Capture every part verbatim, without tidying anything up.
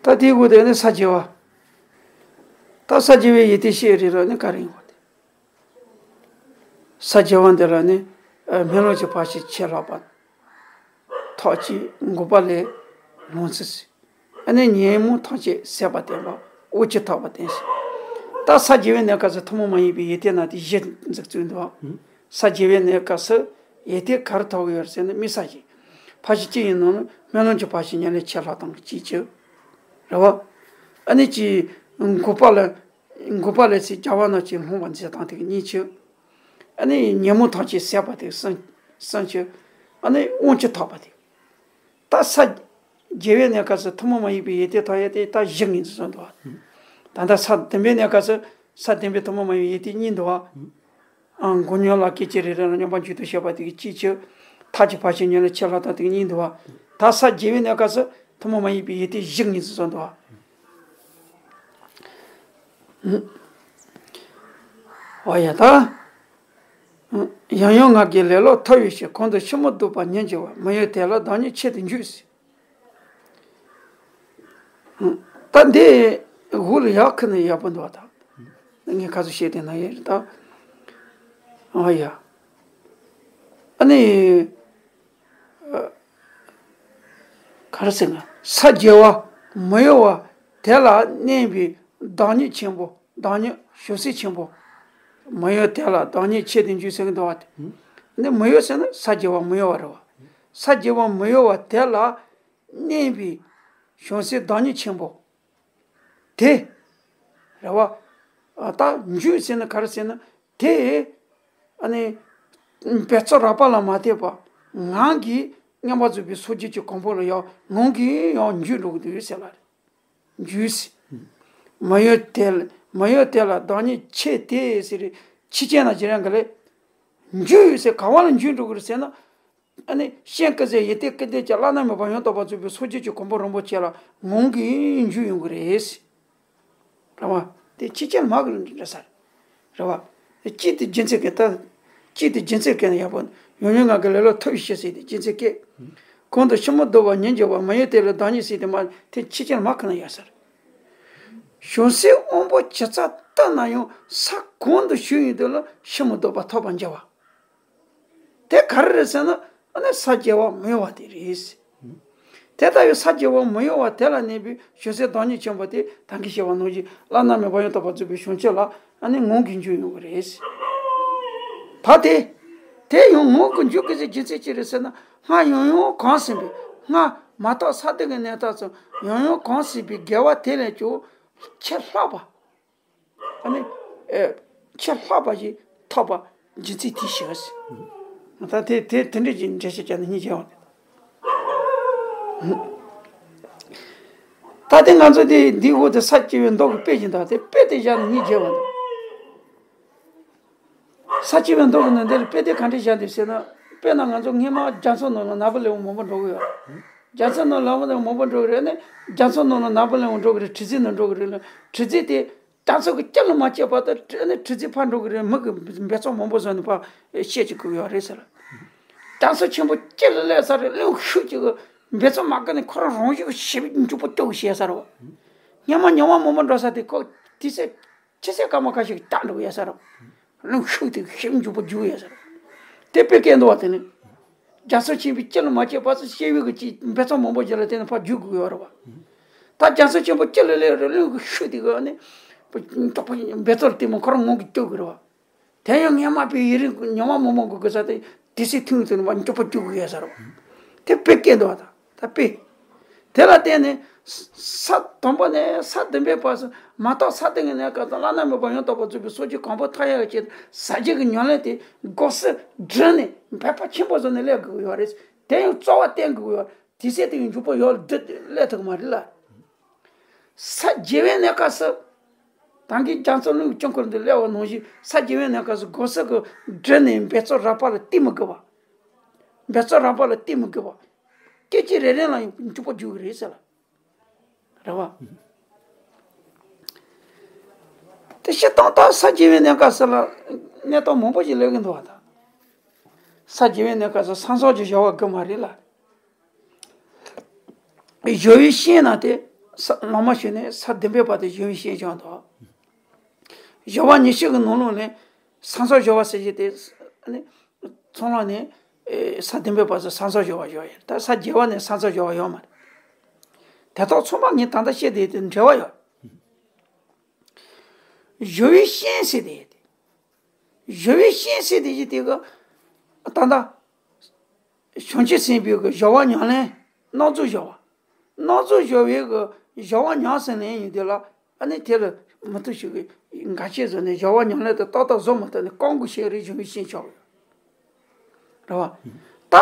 ད་དེའི་སྒོ་དེ་ནི་ས་བརྒྱད་པ། ད་ས་བརྒྱད་པའི་ཡེ་ཏི་ཤེས་རིག་ར་ནི་ག་རེ་ཡིན་པ་དེ། ས་བརྒྱད་པ་འདི་ལ་ནི་སྨོན་ལམ་གྱི་བར་ཆད་ཆད་ལྷག་པ། ཐོག་གཅིག་འགོག་པ་ལས་ལོངས་སྤྱོད་ཟེར། ཨ་ནི་ཉོན་མོངས་ཐམས་ཅད་ཟད་པ་བསྟན་པ། དབུགས་ཀྱི་ཐག་པ་བསྟན་ཞིང་། ད་ས་བརྒྱད་པའི་གནས་སྐབས་སུ་ཐུན་མོང་མ་ཡིན་པའི་ཡེ་ཏི་ན་དེ་བཞི་འཛུགས་བཙུགས་འདུག་ས་བརྒྱད་པའི་གནས་སྐབས་སུ་ཡེ་ཏི་ག་རེ་ཐོབ་ཀྱི་ཡོད་ཟེར་ན་དམིགས་བསལ་གྱི་བར་ཆད་གཅིག་ཡིན་ནོ་ནི་སྨོན་ལམ་གྱི་བར་ཆད་ཉམས་ལེན་ཆད་ལྷག་དང་གཅིག་བྱེད། རེད་བ། ཨ་ནི་ཅི། འགོག་པ་ལ། འགོག་པ་ལས་ཚིག་རྒྱལ་བ་རྣམས་ཀྱིས་སློང་བ་མཛད་དང་དེ་གཉིས་ཆེ། ཨ་ནི་ཉོན་མོངས་ཐམས་ཅད་ཟད་པ་དེ་གསུམ། གསུམ་ཆེ། ཨ་ནི་དབང་ཆེ་ཐོབ་པ་དེ། ད་ས་བརྒྱད་པའི་གནས་སྐབས་སུ་ཐུན་མོང་མ་ཡིན་པའི་ཡེ་ཏི་ཐོབ་ཡ་དེ་ད་བཞི་ངོས་འཛིན་སོང་འདུག་ད་ལྟ་ས་བདུན་པའི་གནས་སྐབས་སུ་ས་བདུན་པའི་ཐུན་མོང་མ་ཡིན་པའི་ཡེ་ཏི་གཉིས་འདུག་བ། ཨང་། མགོ་ཉོན་ལ་སྐད་ཅིག་རེ་རེ་ལ་སྙོམས་པར་འཇུག་ཏུ་བྱེད་པ་དེ་གི་གཅིག་ཆེ། ཐབས་ཀྱི་བར་ཆད་ཉོན་ལ་ཆད་ལྷག་དང་དེ་གི་གཉིས་འདུག་བ། ད་ས་བརྒྱད་པའི་གནས་སྐབས་སུ་ཐུན་མོང་མ་ཡིན་པའི་ཡེ་ཏི་བཞི་ངོས་འཛིན་སོང་འདུག་བ། འོ་ཡ་ད། ཡང་ཡང་ངག་གི་ལེ་ལོ་ཐོབ་ཡོད་ཞེས། གོང་དུ་ཕྱི་མོ་བཟློག་པ་ཉིད་འགྱུར་བ། མི་གཡོ་དེ་ལ་བདག་ཉིད་ཆེད་དུ་འཇུག་ཟེར། ད་འདི་འུ་ལ་ཡག་ཁི་ནས་ཡག་པོ་འདུག་བ་ད། ངས་ཁ་སོ་བཤད་དེ་ན་ཡེ་རེད་ད། ཨ་ཡ། ཨ་ནི། ག་རེ་ཟེར་ན་ས་བརྒྱད་པ་མི་གཡོ་བ་དེ་ལ་གནས་པའི་བདག་ཉིད་ཆེན་པོ། བདག་ཉིད་བྱང་སེམས་ཆེན་པོ། མི་གཡོ་དེ་ལ་བདག་ཉིད་ཆེད་དུ་འཇུག་ཟེར་གི་འདུག་བ་དེ། ནི་མི་གཡོ་ཟེར་ན་ས་བརྒྱད་པ་མི་གཡོ་བ་རེད་བ། ས་བརྒྱད་པ་མི་གཡོ་བ་དེ་ལ་གནས་པའི་བྱང་སེམས་བདག་ཉིད་ཆེན་པོ། དེ། རེད་བ། ད་འཇུག་ཟེར་ན་ག་རེ་ཟེར་ན་དེ། ཨ་ནི། འབད་རྩོལ་རགས་པ་ལ་མ་ལྟོས་པར་ངང་གིས་མཉམ་པར་རྫོགས་པའི་སངས་རྒྱས་ཀྱི་གོ་འཕང་ལ་ཡང་ངང་གིས་ཡང་འཇུག་འགྲོ་གི་འདུག་ཟེར་ལ་རེད། འཇུག་ཟེར། མི་གཡོ་དེ་ལ་མི་གཡོ་དེ་ལ་བདག་ཉིད་ཆེད་དུ་ཟེར། ཕྱི་རྐྱེན་ལ་བྱེད་རན་ག་ལེ། འཇུག་ཟེར་ག་བ་ལ་འཇུག་འགྲོ་གི་རེད་ཟེར་ན། ཨ་ནི་སྤྱན་ཀུན་གཟིགས་ཡེ་ཏི་ཀུན་ལྡན་གྱི་བླ་ན་མེད་པ་ཡང་དག་པར་རྫོགས་པའི་སངས་རྒྱས་ཀྱི་གོ་འཕང་རིན་པོ་ཆེ་ལ་ངང་གིས་འཇུག་ཡོང་གི་རེད། རེད་བ། དེ་ཕྱི་རྐྱེན་མ་གི་འདྲ་ས་རེད་བ། དེ་གཅིག་དེ་རྒྱུ་མཚན་གྱི་ད། གཅིག་དེ་རྒྱུ་མཚན་གྱི་ཡག་པོ། ཡང་ཡང་ངག་གི་ལེ་ལོ་ཐོབ་ཡོད་ཞེས་ཟེར་དེ་རྒྱུ་མཚན་སྐད། གོང་དུ་ཕྱི་མོ་བཟློག་པ་ཉིད་འགྱུར་བ། མི་གཡོ་དེ་ལ་བདག་ཉིད་ཟེར་དེ་མ་དེ་ཕྱི་རྐྱེན་མ་གི་ན་ཡོད་ས་རེད། བྱང་སེམས་དབང་པོ་ཇི་ཙམ་བཏུད་ན་ཡང་ས་གང་དུ་ཞུགས་ཡོང་དུས་ལ་ཕྱི་མོ་བཟློག་པ་ཐོབ་པར་འགྱུར་བ། དེ་ག་རེ་རེད་ཟེར་ན། ཨ་ནི་ས་བརྒྱད་པ་མི་གཡོ་བ་དེ་རེད། དེ་ལྟ་བུའི་ས་བརྒྱད་པ་མི་གཡོ་བ་དེ་ལ་གནས་པའི་བྱང་སེམས་བདག་ཉིད་ཆེན་པོ་དེ་ད་གིན་བཤད་པ་ནང་བཞིན་བླ་ན་མེད་པ་ཡང་དག་པར་རྫོགས་པའི་བྱང་ཆུབ་ལ་ཨ་ནི་ངང་གིས་འཇུག་ཡོང་གི་རེད། ད་དེ། དེ་ཡང་ངང་གིས་འཇུག་གི་ཟེར་རྒྱུ་མཚན་ཅི་རེད་ཟེར་ན། སྔར་ཡང་ཡང་གོམས་ཟིན་པའི་སྔར་མ་དག་ས་སྡུག་གི་གནས་སྐབས་སུ་ཡང་ཡང་གོམས་ཟིན་པའི་དགེ་བ་དེ་ལས་ཀྱང་ཆེས་ལྷག་པ། ཨ་ནི། ཨེ། ཆེས་ལྷག་པ་ཞིག་ཐོབ་པ་རྒྱུ་མཚན་དེ་ཞིག་ཨ་སི། ད་དེ་དེ་དེ་འདྲ་ཞིག་འགྲེལ་བཤད་བྱས་ན་སྙིང་རྗེ་བ་འདུག་ད་དེ་ང་ཚོ་དེ་འདིའི་འོག་ཏུ་ས་བཅད་པའི་མདོ་གི་དཔེ་ཞིག་འདུག་དེ་དཔེ་དེ་བཞག་ན་སྙིང་རྗེ་བ་འདུག་ས་བཅད་པའི་མདོ་གི་ནང་འདིར་དཔེ་དེ་ག་འདྲ་བཞག་འདུག་ཟེར་ན། དཔེར་ན་ང་ཚོ་སྔོན་མ་རྒྱ་མཚོ་ནང་ལ་ནཱ་པོ་ལེ་ཨོན་མང་པོ་འགྲོ་གི་ཡོད། རྒྱ་མཚོ་ནང་ལ་ནཱ་པོ་ལེ་ཨོན་མང་པོ་འགྲོ་གི་རེད་ནི། རྒྱ་མཚོ་ནང་ལ་ནཱ་པོ་ལེ་ཨོན་འགྲོ་གི་རེད། གྲུ་གཟིངས་ནང་འགྲོ་གི་རེད་ལ། གྲུ་གཟིངས་དེ། རྒྱ་མཚོ་གི་དཀྱིལ་ལ་མ་སྐྱེས་བར་དུ་ཨ་ནི་གྲུ་གཟིངས་ཕར་འགྲོ་གི་རེད། མི་གི་འབད་བརྩོན་མང་པོ་བཟོས་ནས་ཕར་བཤད་ཅིག་དགོས་ཡོད་རེད་ཟེར། རྒྱ་མཚོ་ཆེན་པོ་དཀྱིལ་ལ་སླེབས་ས་རེད། རླུང་ཤུགས་ཅིག་གིས་འབད་བརྩོན་མ་བཀག་ནས་ཁོ་རང་རང་བཞིན་གྱིས་ཞེ་པོ་མགྱོགས་པོ་སྐྱོ་གི་བཤད་ས་རེད་བ། སྔོན་མ་ཉམས་མྱོང་མང་པོ་འགྲོ་ས་དེ་ཁོ་དུས་ཚོད་ཕྱི་ཚེས་སྐར་མ་ཁ་ཤས་ཀྱི་རྟགས་འགྲོ་གི་ཡོད་ས་རེད་བ། རླུང་ཤུགས་དེ་ཞེ་པོ་མགྱོགས་པོ་རྒྱུག་ཡོད་ས་རེད། དེ་དཔེ་སྐད་འདུག་བ་དེ་ནི། རྒྱ་མཚོ་ཆེན་པོའི་དཀྱིལ་ལ་མ་སྐྱེས་བར་དུ་སྐྱེ་བོའི་གི་ཅིག་འབད་བརྩོན་མང་པོ་བྱས་ལ་དེ་ནི་ཕར་རྒྱུག་དགོས་ཡོད་རེད་བ། ད་རྒྱ་མཚོ་ཆེན་པོ་དཀྱིལ་ལ་སླེབས་རེད། རླུང་གི་ཤུགས་དེ་གིས་ནི། མགྱོགས་པོ་འབད་བརྩོན་དེ་མོ་ཁོ་རང་ངང་གིས་སྐྱོ་གི་རེད་བ། དེ་ཡང་སྔོན་མ་པའི་ཡུན་རིང་ཉམས་མྱོང་མང་པོ་དགོས་ས་དེ་དུས་ཚོད་ཐུང་ཐུང་ནས་མ་མགྱོགས་པོ་སྐྱོ་གི་ཡོད་ས་རེད་བ། དེ་དཔེ་སྐད་འདུག་བ་ད། ད་དཔེ། དེ་ལ་བརྟེན་ནས་ས་ས་དང་པོ་ནས་ས་བདུན་པའི་བར་སུ་མ་དག་ས་སྟེང་གི་གནས་སྐབས་དང་བླ་ན་མེད་པ་ཡང་དག་པར་རྫོགས་པའི་སངས་རྒྱས་གོ་འཕང་ཐོབ་ཡག་ཆེད་ཟབ་རྒྱས་ཀྱི་ཉམས་ལེན་དེ་དགོས་ས་བསྒྲུབས་ནས་འབད་པ་ཆེན་པོ་བཟོས་ནས་སླེབས་དགོས་ཀྱི་ཡོད་རེད། དེ་ཡང་རྩ་བ་བརྟན་དགོས་ཀྱི་ཡོད། དེ་ཚེ་དེ་ཡང་མགྱོགས་པོ་ཡར་བསྒྲུབས་ཏེ་སླེབས་ཐུབ་ཀྱི་མ་རེད་ལ། ས་བརྒྱད་པའི་གནས་སྐབས་སུ། ད་གིན་རྒྱ་མཚོ་རླུང་གིས་ཀྱང་ཁུར་འདི་སླེབས་པ་ནང་བཞིན་ས་བརྒྱད་པའི་གནས་སྐབས་སུ་དགོས་ས་གི་བསྒྲུབས་ནས་འབད་རྩོལ་རགས་པ་ལ་བརྟེན་མི་དགོས་པ། འབད་རྩོལ་རགས་པ་ལ་བརྟེན་མི་དགོས་པ། སྐད་ཅིག་རེ་རེ་ལ་ཡང་མགྱོགས་པོ་འཇུག་གི་རེད་ཟེར་ལ། རེད་བ། དེ་སྤྱིར་བཏང་ད་ས་བརྒྱད་པའི་གནས་སྐབས་སུ་ལ་གནས་སྟངས་མང་པོ་ཞིག་སླེབས་ཀྱི་འདུག་བ་ད། ས་བརྒྱད་པའི་གནས་སྐབས་སུ་སངས་རྒྱས་ཀྱི་བྱ་བ་དགོས་མ་རེད་ལ། སྦྱོར་བའི་ཤིང་ན་དེ། ས་ལམ་མ་ཞུགས་ནས་ས་བདུན་པའི་བར་དུ་སྦྱོར་བའི་ཤན་སྦྱོར་དང་། སྦྱོར་བ་ཉི་ཤུ་གི་ནང་ལོགས་ནས་ས་མཚམས་སྦྱོར་བ་ཟེར་གྱི་དེ། ཨ་ནི་ཚོགས་ལམ་ནས་ཨེ་ས་བདུན་པའི་བར་དུ་ས་མཚམས་སྦྱོར་བ་ཡོད་ཡོད། ད་ས་བརྒྱད་པ་ནས་ས་མཚམས་སྦྱོར་བ་ཡོད་མ་རེད། དེ་དག་ཚང་མ་ངས་ད་ལྟ་བཤད་དེ་དེ་འབྲེལ་བ་ཡོད། སྦྱོར་བའི་ཤན་ཟེར་དེ། སྦྱོར་བའི་ཤན་ཟེར་དེ་ཅི་དེ་གི་ད་ལྟ་བྱང་ཆུབ་སེམས་དཔའི་གི་སྦྱོར་བ་ཉམས་ལེན་སྣ་ཚོགས་སྦྱོར་བ། སྣ་ཚོགས་སྦྱོར་བའི་གི་སྦྱོར་བ་ཉམས་སུ་ལེན་ཡོང་དུས་ལ། ཨ་ནི་དེ་ལ་མུ་མཐུད་ཞིག་གི་འགའ་ཤས་ཚོ་ནི་སྦྱོར་བ་ཉམས་ལེན་དུ་ཏག་ཏག་བཟོ་མ་ཐུབ་ནས་རྐང་དགུ་ཤེས་རིག་སྦྱོར་བའི་ཤན་ཆགས་ཡོད། རེད་བ། ད་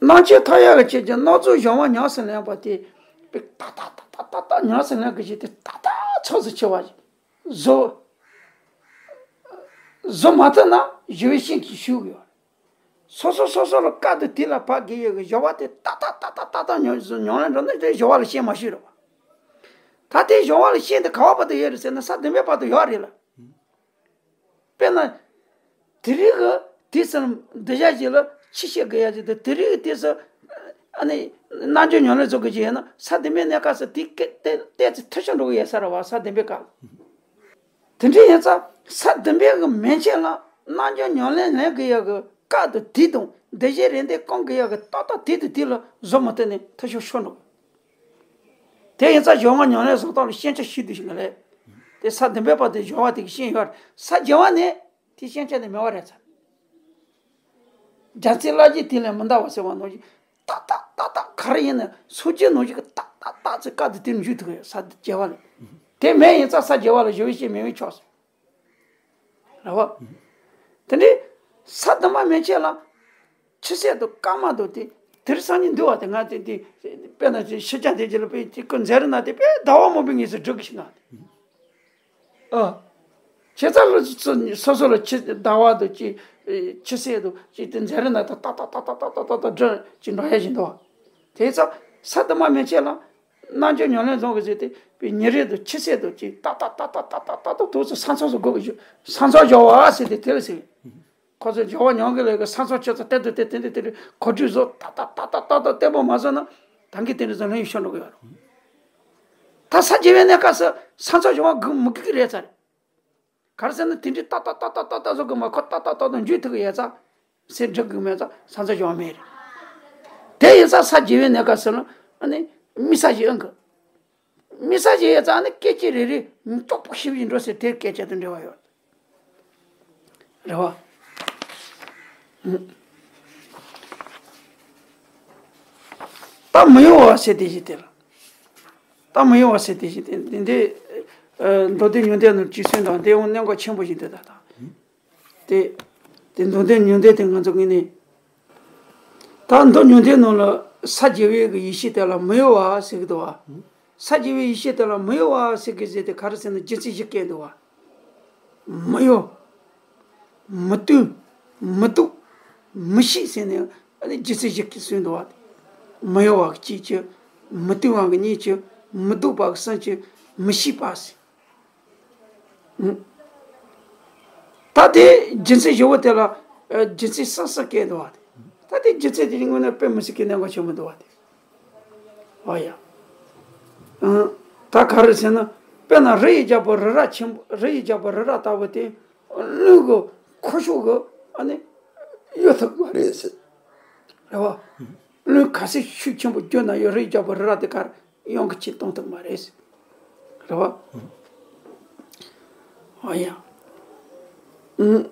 རྣམ་དཔྱོད་ཐོབ་ཡག་གི་ཆེད་ཀྱི་སྣ་ཚོགས་སྦྱོར་བ་ཉམས་སུ་ལེན་པ་དེ། པའི་ཏག་ཏག་ཏག་ཏག་ཏག་ཏག་ཉམས་སུ་ལེན་གི་ཞིག་དེ་ཏག་ཏག་ཚོགས་སུ་ཆེ་བ་ཞིག་བཟོ། བཟོ་མ་ཐུབ་ན་སྦྱོར་བའི་ཤན་གྱིས་ཞུགས་ཡོད། སོ་སོ་སོ་སོ་ལ་དཀའ་སྡུག་དེ་ལ་བབ་དགོས་ཡོད་གི་སྦྱོར་བ་དེ་ཏག་ཏག་ཏག་ཏག་ཏག་ཏག་ཉམས་ཉམས་ལེན་འགྲོ་ན་དེ་སྦྱོར་བ་ལ་ཤན་མ་ཞུགས་རེད་བ། ད་དེ་སྦྱོར་བ་ལ་ཤན་དེ་ག་བ་བར་དུ་ཡོད་རེད་ཟེར་ན་ས་བདུན་པའི་བར་དུ་ཡོད་རེད་ལ། དཔེར་ན། དེ་རིང་གི་དུས་སུ་འདི་ཞག་ཅིག་ལ་ཆི་བཤད་དགོས་ཡ་ཅིག་དང་དེ་རིང་གི་དུས་སུ། ཨ་ནི། རྣལ་འབྱོར་ཉམས་ལེན་ཚོགས་དགོས་ཀྱི་ཡོད་ན་ས་བདུན་པའི་གནས་སྐབས་སུ་དེ་སྐད་དེ་ཏོག་ཙམ་འཐུས་ཤོར་འགྲོ་གི་ཡོད་ས་རེད་བ། ས་བདུན་པའི་སྐབས། དེ་འདྲ་ཡིན་ཙང་ས་བདུན་པའི་གི་མན་ཆད་ལ་རྣལ་འབྱོར་ཉམས་ལེན་ལེན་དགོས་ཡ་གི་སྐབས་དང་དུས་དང་འདུ་བྱེད་རེ་འདོད་སྐོང་དགོས་ཡ་གི་ཏག་ཏག་དུས་དང་དུས་ལ་བཟོ་མ་ཐུབ་ནས་འཐུས་ཤོར་ཤོར་འགྲོ་གི། དེ་ཡིན་ཙང་སྦྱོར་བ་ཉམས་ལེན་བཟོ་སྟངས་ལ་ཤན་ཆ་ཞིག་འདུག་ཞིག་མ་རེད། དེ་ས་བདུན་པའི་བར་དུ་སྦྱོར་བ་དེ་གི་ཤན་ཡོད་རེད། ས་བརྒྱད་པ་ནས་དེ་ཤན་ཆ་དེ་མེད་པ་རེད་ཚར། རྒྱལ་སྲས་བླ་བརྒྱུད་དེ་ལས་མི་འདའ་བ་ཟེར་བ་ནང་བཞིན་ཏག་ཏག་ཏག་ཏག་ག་རེ་ཡིན་ན་སངས་རྒྱས་ནང་བཞིན་གི་ཏག་ཏག་ཏག་ཚེ་བཀའ་དེ་དེ་འཇུག་ཐུབ་ཡོད་ས་བརྒྱད་པ་ལ། དེ་མེད་ཡིན་ཙང་ས་བརྒྱད་པ་ལ་སྦྱོར་བའི་ཤན་མེད་པའི་ཕྱོགས་སུ། རེད་བ། དེ་འདྲའི་ས་དུ་མ་མན་ཆད་ལ། ཆུ་སེར་དང་སྐར་མ་དང་དེ་དེར་སང་ཉིན་འདུལ་བ་དེ་ང་དེ་དེ། དཔེར་ན་དེ་ཤི་ཀྱང་དེ་རྗེས་ལ་དཔེ་དེ་ཀུན་མཛད་རིམ་ན་དེ་དཔེ་ཟླ་བ་མང་པོའི་ངོས་སུ་སྒྲུབ་གི་ཤི་ང་དེ། ཨ། ཁྱེད་ཚ་ལོ་སོ་སོ་ལ་ཆུ་ཟླ་བ་དང་ཅི། ཆུ་སེར་དང་ཅི་དེ་མཛད་རིམ་ན་དང་ཏག་ཏག་ཏག་ཏག་སྒྲ་ཅི་འགྲོ་ཡ་བཞིན་འདུག་དེ་ཙང་ས་དུ་མ་མན་ཆད་ལ། རྣལ་འབྱོར་ཉམས་ལེན་རྫོང་གི་ཟེར་དེ་པའི་ཉིན་རེ་དུ་ཆུ་སེར་དུ་ཅིག་ཏག་ཏག་ཏག་ཏག་ཏག་ཏག་ཏག་ཏག་དུ་ས་མཚམས་སུ་སྒོ་གི་ས་མཚམས་སྦྱོར་བ་ཟེར་དེ་དེ་ལ་ཟེར། ཁོ་ཚོ་སྦྱོར་བ་ཉམས་གི་ལས་ཀི་ས་མཚམས་ཆུ་ཚོད་དེ་དུ་དེ་དེ་འདི་དེ་རེད་གོ་སྒྲིག་བཟོ་ཏག་ཏག་ཏག་ཏག་ཏག་ཏག་བསྟན་པ་མ་བཟོ་ན་ད་གི་དེ་འདྲ་ཚོ་ལན་ཡོད་ཤོར་འགྲོ་གི་ཡོད་རེད། ད་ས་བརྒྱད་པའི་གནས་སྐབས་སུ་ས་མཚམས་སྦྱོར་བ་གི་མི་གི་གི་རེད་ཚར། ག་རེ་ཟེར་ན་དེ་འདྲའི་ཏག་ཏག་ཏག་ཏག་ཏག་ཏག་བཟོ་གི་མ་ཁོ་ཏག་ཏག་ཏག་ཏག་འཇུས་ཐུབ་གི་ཡོད་ཙང་། སེམས་འགྲིག་གི་མེད་ཙང་ས་མཚམས་སྦྱོར་བ་མེད་རེད། དེ་ཡིན་ཙང་ས་བརྒྱད་པའི་གནས་སྐབས་སུ་ལ་ཨ་ནི་དམིགས་བསལ་ཞིག་ཨང་གི། དམིགས་བསལ་ཞིག་ཡོད་ཙང་ཨ་ནི་སྐད་ཅིག་རེ་རེ་ཙོག་པོ་ཞིབ་ཞིག་འགྲོ་ཟེར་དེ་སྐད་ཆ་དང་འབྲེལ་བ་ཡོད། རེད་བ། ད་མི་གཡོ་བ་ཟེར་དེ་ཞིག་དེ་ལ། ད་མི་གཡོ་བ་ཟེར་དེ་ཞིག་དེ་འདི་འདི། མདོ་སྡེ་ཉུང་བསྡུས་ནང་གཅིག་གསུངས་དང་དེ་ཡང་གནད་འགག་ཆེན་པོ་ཞིག་འདུག་ད་ད། དེ། དེ་མདོ་སྡེ་ཉུང་བསྡུས་དེ་ང་ཚོ་ངོས་ནས། ད་མདོ་ཉུང་བསྡུས་ནང་ལ་ས་བརྒྱད་པའི་གི་ཡེ་ཤེས་དེ་ལ་མི་གཡོ་བ་ཟེར་གི་འདུག་བ། ས་བརྒྱད་པའི་ཡེ་ཤེས་དེ་ལ་མི་གཡོ་བ་ཟེར་གི་ཟེར་དེ་ག་རེ་ཟེར་ན་རྒྱུ་མཚན་བཞི་བཀོད་འདུག་བ། མི་གཡོ། མི་བསྟུན། མི་སྡུག་མི་ཤིགས་ཟེར་ནས་ཨ་ནི་རྒྱུ་མཚན་བཞི་བཀོད་གསུངས་འདུག་བ། མི་གཡོ་བ་གཅིག་གྱུར། མི་བསྟུན་པ་གི་གཉིས་གྱུར། མི་སྡུག་པ་གི་གསུམ་གྱུར། མི་ཤིགས་པ་ཟེར། ད་དེ་རྒྱུ་མཚན་བཞི་པོ་དེ་ལ་རྒྱུ་མཚན་གསུམ་གསུམ་བཀོད་འདུག་བ། ད་དེ་རྒྱུ་མཚན་དེ་དངོས་གནས་དཔེ་མི་སྲིད་ཀྱི་གནད་འགག་ཆེན་པོ་འདུག་བ། དེ། ཨོ་ཡ། ད་ག་རེ་ཟེར་ན། དཔེར་ན་རི་ཡི་རྒྱལ་པོ་རི་རབ་ཆེན་པོ་རི་ཡི་རྒྱལ་པོ་རི་རབ་ལྟ་བུ་དེ། རླུང་གི་ཁ་ཤུགས་ཀྱིས་ཨ་ནི་གཡོ་ཐུབ་མ་རེད་ཟེར། རེད་བ། རླུང་ག་ཚོད་ཤུགས་ཆེན་པོ་རྒྱུག་ན་ཡང་རི་ཡི་རྒྱལ་པོ་རི་རབ་དེ་གར་གཡང་གི་ཆེན་གཏོང་ཐུབ་མ་རེད། རེད་བ། ཨ་ཡ། ཨུམ།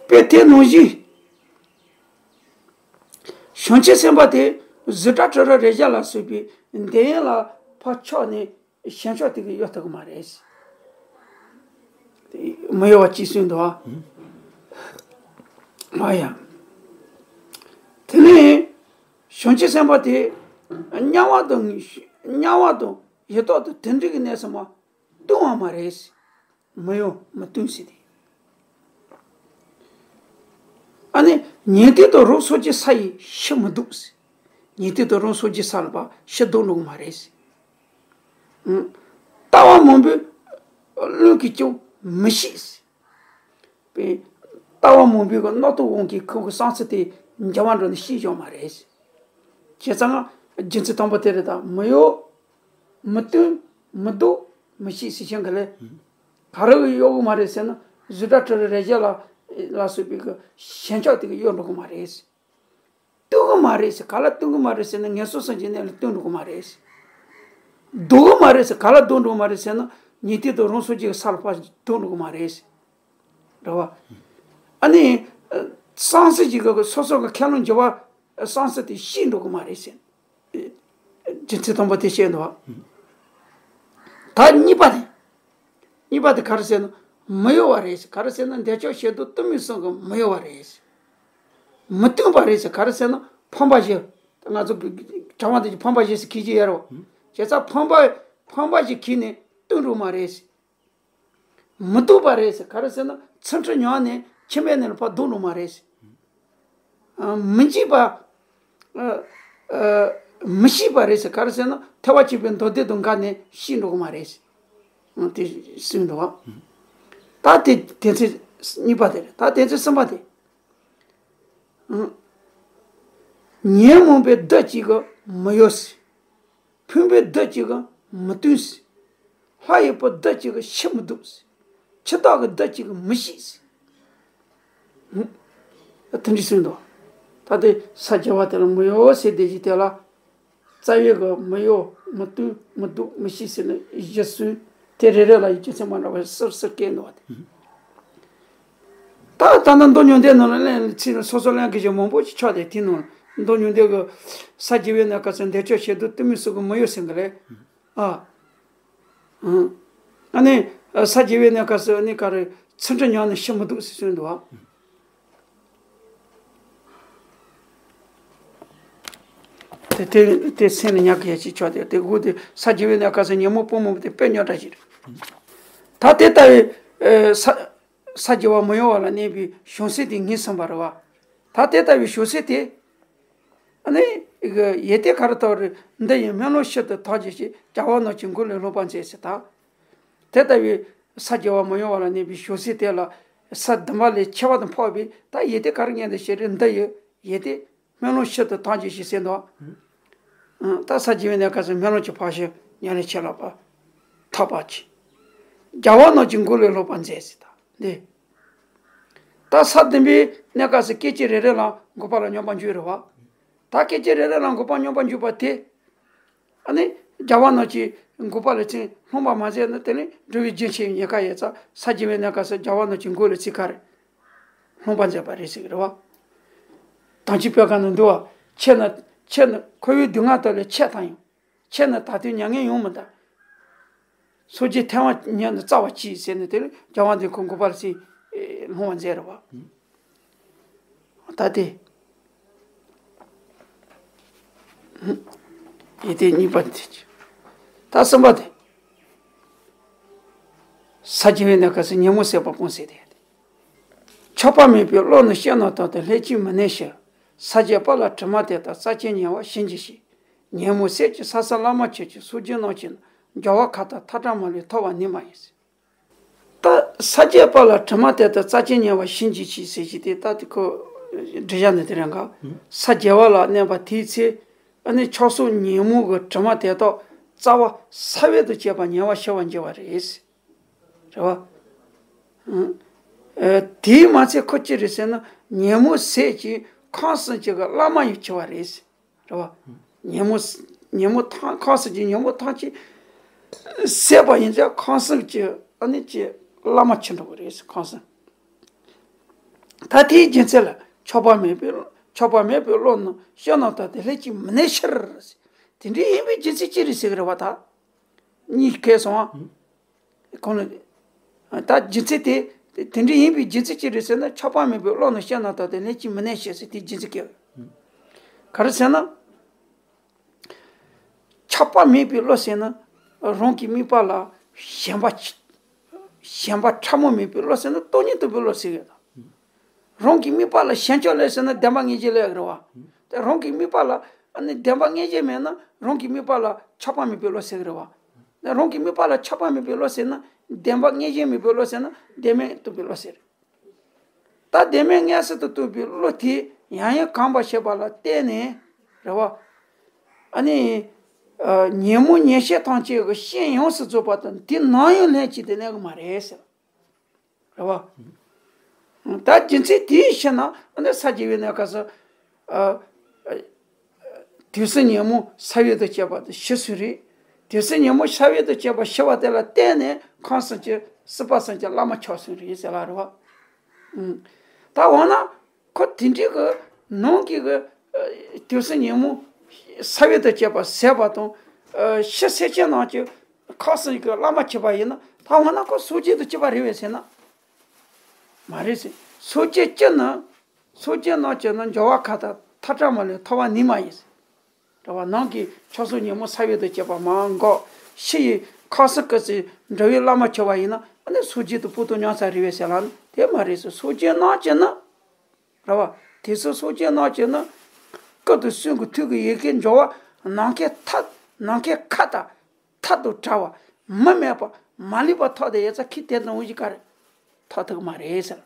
དཔེ་དེ་ནང་བཞིན། བྱང་ཆུབ་སེམས་དཔའ་དེ་གཟུགས་སྒྲ་དྲི་རོ་རེག་བྱ་ལ་སོགས་པའི་འདོད་ཡོན་ལ་ཕར་ཆགས་ནས་ཞེན་ཆགས་དེ་གིས་གཡོ་ཐུབ་ཀྱི་མ་རེད། དེ་མི་གཡོ་བ་གཅིག་གསུངས་འདུག་ཨ། ཨ་ཡ། དེ་ནས་བྱང་ཆུབ་སེམས་དཔའ་དེ་དམྱལ་བ་དང་དམྱལ་བ་དང་ཡི་དྭགས་དང་དེ་འདྲ་གི་གནས་སུ་མ་ལྟུང་བ་མ་རེད། མི་གཡོ་མི་ལྟུང་ཟེར་ཏེ། ཨ་ནི་ཉན་ཐོས་དང་རང་སངས་རྒྱས་ས་ཡི་ཕྱིར་མི་ལྡོག་ཟེར། ཉན་ཐོས་དང་རང་སངས་རྒྱས་ས་ལ་ཕར་ཕྱིར་ལྡོག་འགྲོ་གི་མ་རེད་ཟེར། ལྟ་བ་མང་པོས་རླུང་གིས་ཀྱང་མི་ཤིགས་ཟེར། པའི་ལྟ་བ་མང་པོའི་གི་རྣོ་རྟུལ་དབང་གིས་ཁོ་གི་བསམ་ཚུལ་དེ་འགྱུར་བ་འགྲོ་ནས་ཤེས་བཞག་མ་རེད། བྱས་ཙང་ རྒྱུ་མཚན་དང་པོ་དེ་རེད། ད་མི་གཡོ། མི་བསྟུན། མི་སྡུག། མི་ཤེས་ཟེར་མཁན་ག་ལས། ག་རེ་གིས་གཡོ་གི་མ་རེད་ཟེར་ན། གཟུགས་སྒྲ་དྲི་རོ་རེག་བྱ་ལ་ལ་སོགས་པའི་གི་ཞེན་ཆགས་དེ་གིས་གཡོ་འགྲོ་གི་མ་རེད། བསྟུན་གི་མ་རེད་ཟེར། ག་ལ་བསྟུན་གི་མ་རེད་ཟེར་ན། ངན་སོང་གསུམ་གྱི་གནས་ལ་བསྟུན་འགྲོ་གི་མ་རེད། ཟློག་གི་མ་རེད་ཟེར། ག་ལ་ཟློག་འགྲོ་གི་མ་རེད་ཟེར་ན། ཉན་ཐོས་དང་རང་སངས་རྒྱས་ཀྱི་ས་ལ་ཕར་ཟློག་འགྲོ་གི་མ་རེད་ཟེར། རེད་བ། ཨ་ནི་བསམ་སེམས་ཀྱི་གི་སོ་སོ་གི་ཁས་བླངས་བྱ་བ་བསམ་སེམས་དེ་ཤེས་འགྲོ་གི་མ་རེད་ཟེར། རྒྱུ་མཚན་དང་པོ་དེ་བཤད་འདུག་བ། ད་གཉིས་པ་དེ། གཉིས་པ་དེ་ག་རེ་ཟེར་ན། མི་གཡོ་བ་རེད་ཟེར། ག་རེ་ཟེར་ན། འདོད་ཆགས་ཞེ་སྡང་གཏི་མུག་གསུམ་གྱིས་མི་གཡོ་བ་རེད་ཟེར། མི་བསྟུན་པ་རེད་ཟེར། ག་རེ་ཟེར་ན། ཕོངས་པ་བཞི། ང་ཚོ་གྲྭ་པ་དེ་ཕོངས་པ་བཞི་ཟེར་གྱི་ཡོད་རེད་བ། བྱས་ཙང་ཕོངས་པ་ཕོངས་པ་བཞི་གྱིས་ནི་བསྟུན་འགྲོ་མ་རེད་ཟེར། མི་སྡུག་པ་རེད་ཟེར། ག་རེ་ཟེར་ན། ཚུལ་ཁྲིམས་མྱོང་ནས་ཁྱིམ་པའི་གནས་ལ་ཕར་ལྡོག་འགྲོ་མ་རེད་ཟེར། ཨ། མི་འཇིགས་པ། ཨ། ཨ། མི་ཤེས་པ་རེད་ཟེར། ག་རེ་ཟེར་ན། ཐེ་བ་བྱེད་པའི་མདོ་སྡེ་དང་འགལ་ནས་ཤེས་འགྲོ་གི་མ་རེད་ཟེར། ཨ། དེ་གསུངས་འདུག་བ། ད་དེ་དོན་ཚན་གཉིས་པ་དེ་རེད། ད་དོན་ཚན་གསུམ་པ་དེ། ཨ། ཉོན་མོངས་པའི་བདུད་ཅིག་གིས་མི་གཡོ་ཟེར། ཕུང་པོའི་བདུད་ཅིག་གིས་མི་བསྟུན་ཟེར། ལྷ་ཡི་བུ་བདུད་ཅིག་གིས་ཕྱི་མི་སྡུག་ཟེར། འཆི་བདག་གི་བདུད་ཅིག་གིས་མི་ཤེས་ཟེར། ཧུམ། དེ་འདྲ་གསུངས་འདུག་ད་དེ་ས་བརྒྱད་པ་དེ་ལ་མི་གཡོ་ཟེར་བསྡད་ཀྱི་དེ་ལ། རྩ་བའི་གི་མི་གཡོ། མི་བསྟུན། མི་སྡུག། མི་ཤེས་ཟེར་ནས་བཞི་གསུངས། དེ་རེ་རེ་ལ་ཡི་རྒྱུ་མཚན་མ་འདྲ་བ་སུབ་སུབ་བཀལ་འདུག་བ། དེ། ད་ད་ལྟ་མདོ་ཉུང་ལྡན་ནང་ལ་གླེང་ཚིག་སོ་སོ་གླེང་གི་ཞིག་མང་པོ་ཞིག་ཆགས་ཏེ། དེ་ནང་མདོ་ཉུང་ལྡན་གྱི་ས་བརྒྱད་པའི་གནས་སྐབས་སུ་འདོད་ཆགས་ཞེ་སྡང་གཏི་མུག་གསུམ་གྱིས་མི་གཡོ་ཟེར་གི་རེད། ཨ། ཨང་། ཨ་ནི་ས་བརྒྱད་པའི་གནས་སྐབས་སུ་ནི་ག་རེ། ཚུལ་ཁྲིམས་མྱོང་ནས་ཕྱི་མི་སྡུག་ཟེར་གསུངས་འདུག་བ། དེ་དེ་དེ་སེམས་ལ་ཉར་གི་ཡ་ཅིག་ཆོག་དེ་དེ་དགོས་ཏེ། ས་བརྒྱད་པའི་གནས་སྐབས་སུ་ཉོན་མོངས་པོ་མང་པོ་དེ་དཔེ་རྙོག་དྲ་ཞིག་རེད། ད་དེ་ལྟ་བུའི་ས་ས་བརྒྱད་པ་མི་གཡོ་བ་ལ་གནས་པའི་བྱང་སེམས་དེ་ངོས་ཟིན་པ་རེད་བ། ད་དེ་ལྟ་བུའི་བྱང་སེམས་དེ། ཨ་ནི་ཡི་གེ་དེ་ག་རེ་ལྟ་བུ་རེད། འདི་ཡི་སྨོན་ལམ་ཤིན་ཏུ་དག་བྱས་ཤིང་། རྒྱལ་བ་རྣམས་ཀྱི་མགོན་ལས་ལྷག་པར་མཛད་ཟེར། ད་དེ་ལྟ་བུའི་ས་བརྒྱད་པ་མི་གཡོ་བ་ལ་གནས་པའི་བྱང་སེམས་དེ་ལ། ས་བདུན་པ་ལས་ཆེ་བ་དང་འཕགས་པའི་ད་ཡི་གེ་དེ་ག་རེ་ངེས་འདུག་ཞེ་རེད། འདི་ཡི་ཡི་གེ་དེ་སྨོན་ལམ་ཤིན་ཏུ་དག་བྱས་ཤིང་ཟེར་འདུག་ཨང་། ད་ས་བརྒྱད་པའི་གནས་སྐབས་སུ་སྨོན་ལམ་གྱི་འཕགས་ཤིང་ཉམས་ལེན་བྱེད་ལ་ཐོགས་པ་ཆེ། རྒྱལ་བ་རྣམས་ཀྱི་མགོན་ལས་ལྷག་པར་མཛད་ཟེར། ད་འདི། ད་ས་བདུན་པའི་གནས་སྐབས་སུ་སྐད་ཅིག་རེ་རེ་ལ་འགོག་པ་ལ་སྙོམས་པར་འཇུག་རེད་བ། ད་སྐད་ཅིག་རེ་རེ་ལ་འགོག་པ་སྙོམས་པར་འཇུག་པ་དེ། ཨ་ནི་རྒྱལ་བ་རྣམས་ཀྱི་འགོག་པ་ལ་ཚིག་སློང་བ་མ་ཟད་ན། དེ་ནི་འགྲོ་བའི་རྒྱུན་ཆད་ཉེན་ཁ་ཡོད་ཙང་། ས་བརྒྱད་པའི་གནས་སྐབས་སུ་རྒྱལ་བ་རྣམས་ཀྱི་མགོན་ལ་ཚིག་ག་རེ། སློང་བ་མཛད་པ་རེད་ཟེར་གི་རེད་བ། དམ་ཆོས་པད་དཀར་ནང་འདུག་བ། ཆེ་ན་ཆེ་ན་འཁོར་བའི་སྡུག་བསྔལ་དག་ལས་ཆད་དང་ཡང་། ཆེ་ན་ད་ལྟའི་མྱ་ངན་ཡོང་མི་འདའ། སངས་རྒྱས་ཐལ་བ་ཉིད་དུ་སྩལ་བར་བགྱི་ཟེར་ནས། དེ་ནི་རྒྱལ་བ་འདིའི་ཁོ་འགོག་པ་ལ་ཚིག་སློང་བ་མཛད་རེད་བ། ད་དེ་ཡི་གེ་གཉིས་པ་དེ། ད་གསུམ་པ་དེ། ས་བརྒྱད་པའི་གནས་སྐབས་སུ་ཉོན་མོངས་ཟད་པ་སྤོང་ཟེར་དེ། ཆགས་པ་མེད་པའི་བློ་ནི་ཤེས་རྣམས་དང་དུ། ལྷན་ཅིག་མི་གནས་ཕྱིར། ས་བརྒྱད་པ་ལ་དྲི་མ་དེ་དག །རྩ་ཆེན་ཉེ་བར་ཞི་འགྱུར་ཞིང་། ཉོན་མོངས་ཟད་ཀྱི་ས་གསུམ་བླ་མ་མཆོག་གི། སངས་རྒྱས་རྣམས་ཀྱིས་ནི་རྒྱལ་བ་མཁའ་ལྟར། ཐག་བྲང་མ་ལུས་ཐོབ་པར་ནུས་མ་ཡིན། ད་ས་བརྒྱད་པ་ལ་དྲི་མ་དེ་དག་རྩ་ཆེན་ཉེ་བར་ཞི་འགྱུར་ཞིང་ཟེར་གྱི་དེ། ད་དེ་ཁོ་འགྲེལ་བཤད་ནི་དེ་རེད་འགའ། ས་བརྒྱད་པ་ལ་གནས་པ་དེའི་ཚེ། ཨ་ནི་ཆགས་སོགས་ཉོན་མོངས་ཀྱི་དྲི་མ་དེ་དག་རྩ་བ་ས་བོན་དང་བཅས་པ་ཉེ་བར་ཞི་བར་འགྱུར་བ་རེད། རེད་བ། ཨ། ཨ། དེས་མ་ཚད་ཁོ་ཅི་རེད་ཟེར་ན། ཉོན་མོངས་ཟད་ཅིང་ཁམས་གསུམ་གྱི་གི་བླ་མ་ཡང་བྱེད་པ་རེད། རེད་བ། ཉོན་མོངས་ཉོན་མོངས་ཐམས་ཁམས་གསུམ་གྱི་ཉོན་མོངས་ཐམས་ཅད་ཟད་པ་ཡིན་ཙང་། ཁམས་གསུམ་གྱི་ཨ་ནི་ཀྱི་བླ་མ་བྱེད་འགྲོ་གི་རེད། ཁམས་གསུམ། ད་དེའི་རྒྱུ་མཚན་ལ། ཆགས་པ་མེད་པའི་ཆགས་པ་མེད་པའི་བློ་ནི་ཤེས་རྣམས་དང་དུ། ལྷན་ཅིག་མི་གནས་ཕྱིར། དེ་འདྲའི་ཡིན་པའི་རྒྱུ་མཚན་ཅི་རེད་ཟེར་གི་རེད་བ། ད་གཉིས་ཁེལ་སོང་བ། ཁོང་ལ་ད་རྒྱུ་མཚན་དེ། དེ་འདྲ་ཡིན་པའི་རྒྱུ་མཚན་ཅི་རེད་ཟེར་ན། ཆགས་པ་མེད་པའི་བློ་ནི་ཤེས་རྣམས་དང་དུ། ལྷན་ཅིག་མི་གནས་ཕྱིར་ཟེར། དེའི་རྒྱུ་མཚན་གྱིས། ག་རེ་ཟེར་ན། ཆགས་པ་མེད་པའི་བློ་ཟེར་ན། རང་གི་དམིགས་པ་ལ་ཞེན་པ་ཞེན་པ་ཕྲ་མོ་མེད་པའི་བློ་ཟེར་ན། སྟོང་ཉིད་རྟོགས་པའི་བློ་ཟེར་གི་ཡོད། རང་གི་དམིགས་པ་ལ་ཞེན་ཆགས་སླེབས་ཟེར་ན། བདེན་པ་ངེས་ཅན་སླེབས་ཀྱི་རེད་བ། དེ་རང་གི་དམིགས་པ་ལ་ཨ་ནི་བདེན་པ་ངེས་ཅན་མེད་ན། རང་གི་དམིགས་པ་ལ་ཆགས་པ་མེད་པའི་བློ་ཟེར་གི་རེད་བ། དེ་རང་གི་དམིགས་པ་ལ་ཆགས་པ་མེད་པའི་བློ་ཟེར་ན། བདེན་པ་ངེས་ཅན་མེད་པའི་བློ་ཟེར་ན། བདེན་མེད་རྟོགས་པའི་བློ་ཟེར། ད་བདེན་མེད་མངོན་སུམ་དུ་རྟོགས་པའི་བློ་དེ་ཡང་ཡང་གོམས་པར་བྱས་པ་ལ་བརྟེན་ནས་རེད་བ། ཨ་ནི། ཨ། ཉོན་མོངས་ཉེར་ཤེས་ཐམས་ཅད་ཀྱི་ཤེས་ཡོངས་སུ་རྫོགས་པ་དང་དེ་ནམ་ཡང་ལྷན་ཅིག་ཏུ་གནས་ཀྱི་མ་རེད་ཟེར། རེད་བ། ད་རྒྱུ་མཚན་དེའི་ཕྱིར་ན་ཨ་ནི་ས་བརྒྱད་པའི་གནས་སྐབས་སུ། ཨ། དུས་གསུམ་ཉོན་མོངས་ས་བོན་དང་བཅས་པ་དེ་ཞི་སོང་རེད། དུས་གསུམ་ཉོན་མོངས་ས་བོན་དང་བཅས་པ་ཞི་བ་དེ་ལ་བརྟེན་ནས་ཁམས་གསུམ་གྱི་སྲིད་པ་གསུམ་གྱི་བླ་མ་ཆགས་སོང་རེད་ཟེར་ལ། རེད་བ། ཨུམ། ད་འོ་ན་ཁོ་དེ་འདྲའི་གི་ནང་གི་གི། ཨ། དུས་གསུམ་ཉོན་མོངས་ས་བོན་དང་བཅས་པ་ཟད་པ་དང་། ཨ། ཞི་སེམས་ཅན་རྣམས་ཀྱི་ཁམས་གསུམ་གྱི་བླ་མ་གྱུར་པ་ཡིན་ན། ད་འོ་ན་ཁོ་སངས་རྒྱས་དང་གཅིག་པ་རེད་པས་ཟེར་ན། མ་རེད་ཟེར། སངས་རྒྱས་ཀྱི་ནི། སངས་རྒྱས་རྣམས་ཀྱི་ནི་འབྱོར་བ་མཁའ་དང་མཐའ་བྲལ་མ་ལུས་ཐོབ་པ་ནི་མ་ཡིན་ཟེར། རེད་བ། ནང་གི་ཁམས་གསུམ་ཉོན་མོངས་ས་བོན་དང་བཅས་པ་མར་འགགས། ཞི་ཡི་ཁམས་གསུམ་ཀུན་གྱི་འགྲོ་བའི་བླ་མ་གྱུར་པ་ཡིན་ན། ཨ་ནི་སངས་རྒྱས་དང་སྤུན་ཟླ་མཉམ་ཟེར་རེད་པས་ཟེར་ལ་ནི་དེ་མ་རེད་ཟེར། སངས་རྒྱས་རྣམས་ཀྱི་ནི། རེད་བ། དེ་ཚོ་སངས་རྒྱས་རྣམས་ཀྱི་ནི། སྐུ་དང་གསུང་གི་ཐུགས་ཀྱི་ཡི་གེ་འབྱོར་བ་ནམ་མཁའི་མཐའ། ནམ་མཁའི་མཁའ་དང་མཐའ་དང་བྲལ་བ། མུ་མེད་པ་མ་ལུས་པ་ཐོབ་དེ་ཡོད་ཚད་ཁྱེད་དེ་དང་འུ་ཅི་ག་རེ་ཐོབ་ཐུབ་ཀྱི་མ་རེད་ཟེར།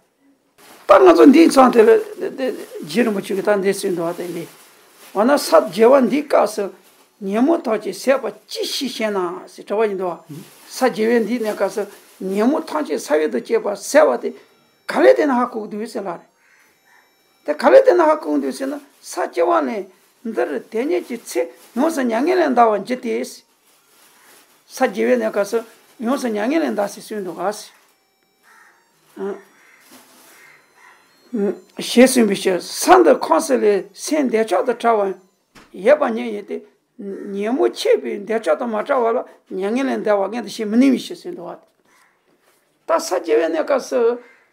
ད་ང་ཚོ་འདིའི་མཚམས་དེ་ལ་རྗེ་རིན་པོ་ཆེ་གིས་ད་འདི་གསུངས་འདུག་བ། དེ་ལས། འོ་ན་ས་བརྒྱད་པ་འདིའི་སྐབས་སུ་ཉོན་མོངས་ཐམས་ཅད་ཟད་པ་ཅི་ཞིག་ཤེས་ན་ཟེར་དྲི་བ་ཡིན་འདུག་བ། ས་བརྒྱད་པའི་འདིའི་གནས་སྐབས་སུ་ཉོན་མོངས་ཐམས་ཅད་ས་བོན་དང་བཅས་པ་ཟད་པ་དེ་ག་ལས་བརྟེན་ནས་ཧ་གོ་གི་འདུག་ཟེར་ལ་རེད། དེ་ག་ལས་བརྟེན་ནས་ཧ་གོ་གི་འདུག་ཟེར་ན། ས་བཅུ་པ་ནས་འདིར་དེ་ཉིད་ཀྱི་ཚེ་ཡོངས་སུ་མྱ་ངན་ལས་འདའ་བར་འགྱུར་ཏེ། ས་བརྒྱད་པའི་གནས་སྐབས་སུ་ཡོངས་སུ་མྱ་ངན་ལས་འདའ་ཟེར་གསུངས་འདུག་ག་ཟེར། ཞེས་གསུངས་པའི་ཕྱིར། ས་འདི་ཁམས་གསུམ་ལས་སེམས་འདོད་ཆགས་དང་བྲལ་བ་ཡོད་པ་ཉིད་ཡིན་ཏེ། ཉོན་མོངས་ཆེས་པའི་འདོད་ཆགས་དང་མ་བྲལ་བ་ལ་མྱ་ངན་ལས་འདའ་བ་མངོན་དུ་བྱེད་མི་ནུས་པའི་ཕྱིར་ཟེར་འདུག་བ། ད་ས་བཅུ་པའི་གནས་སྐབས་སུ་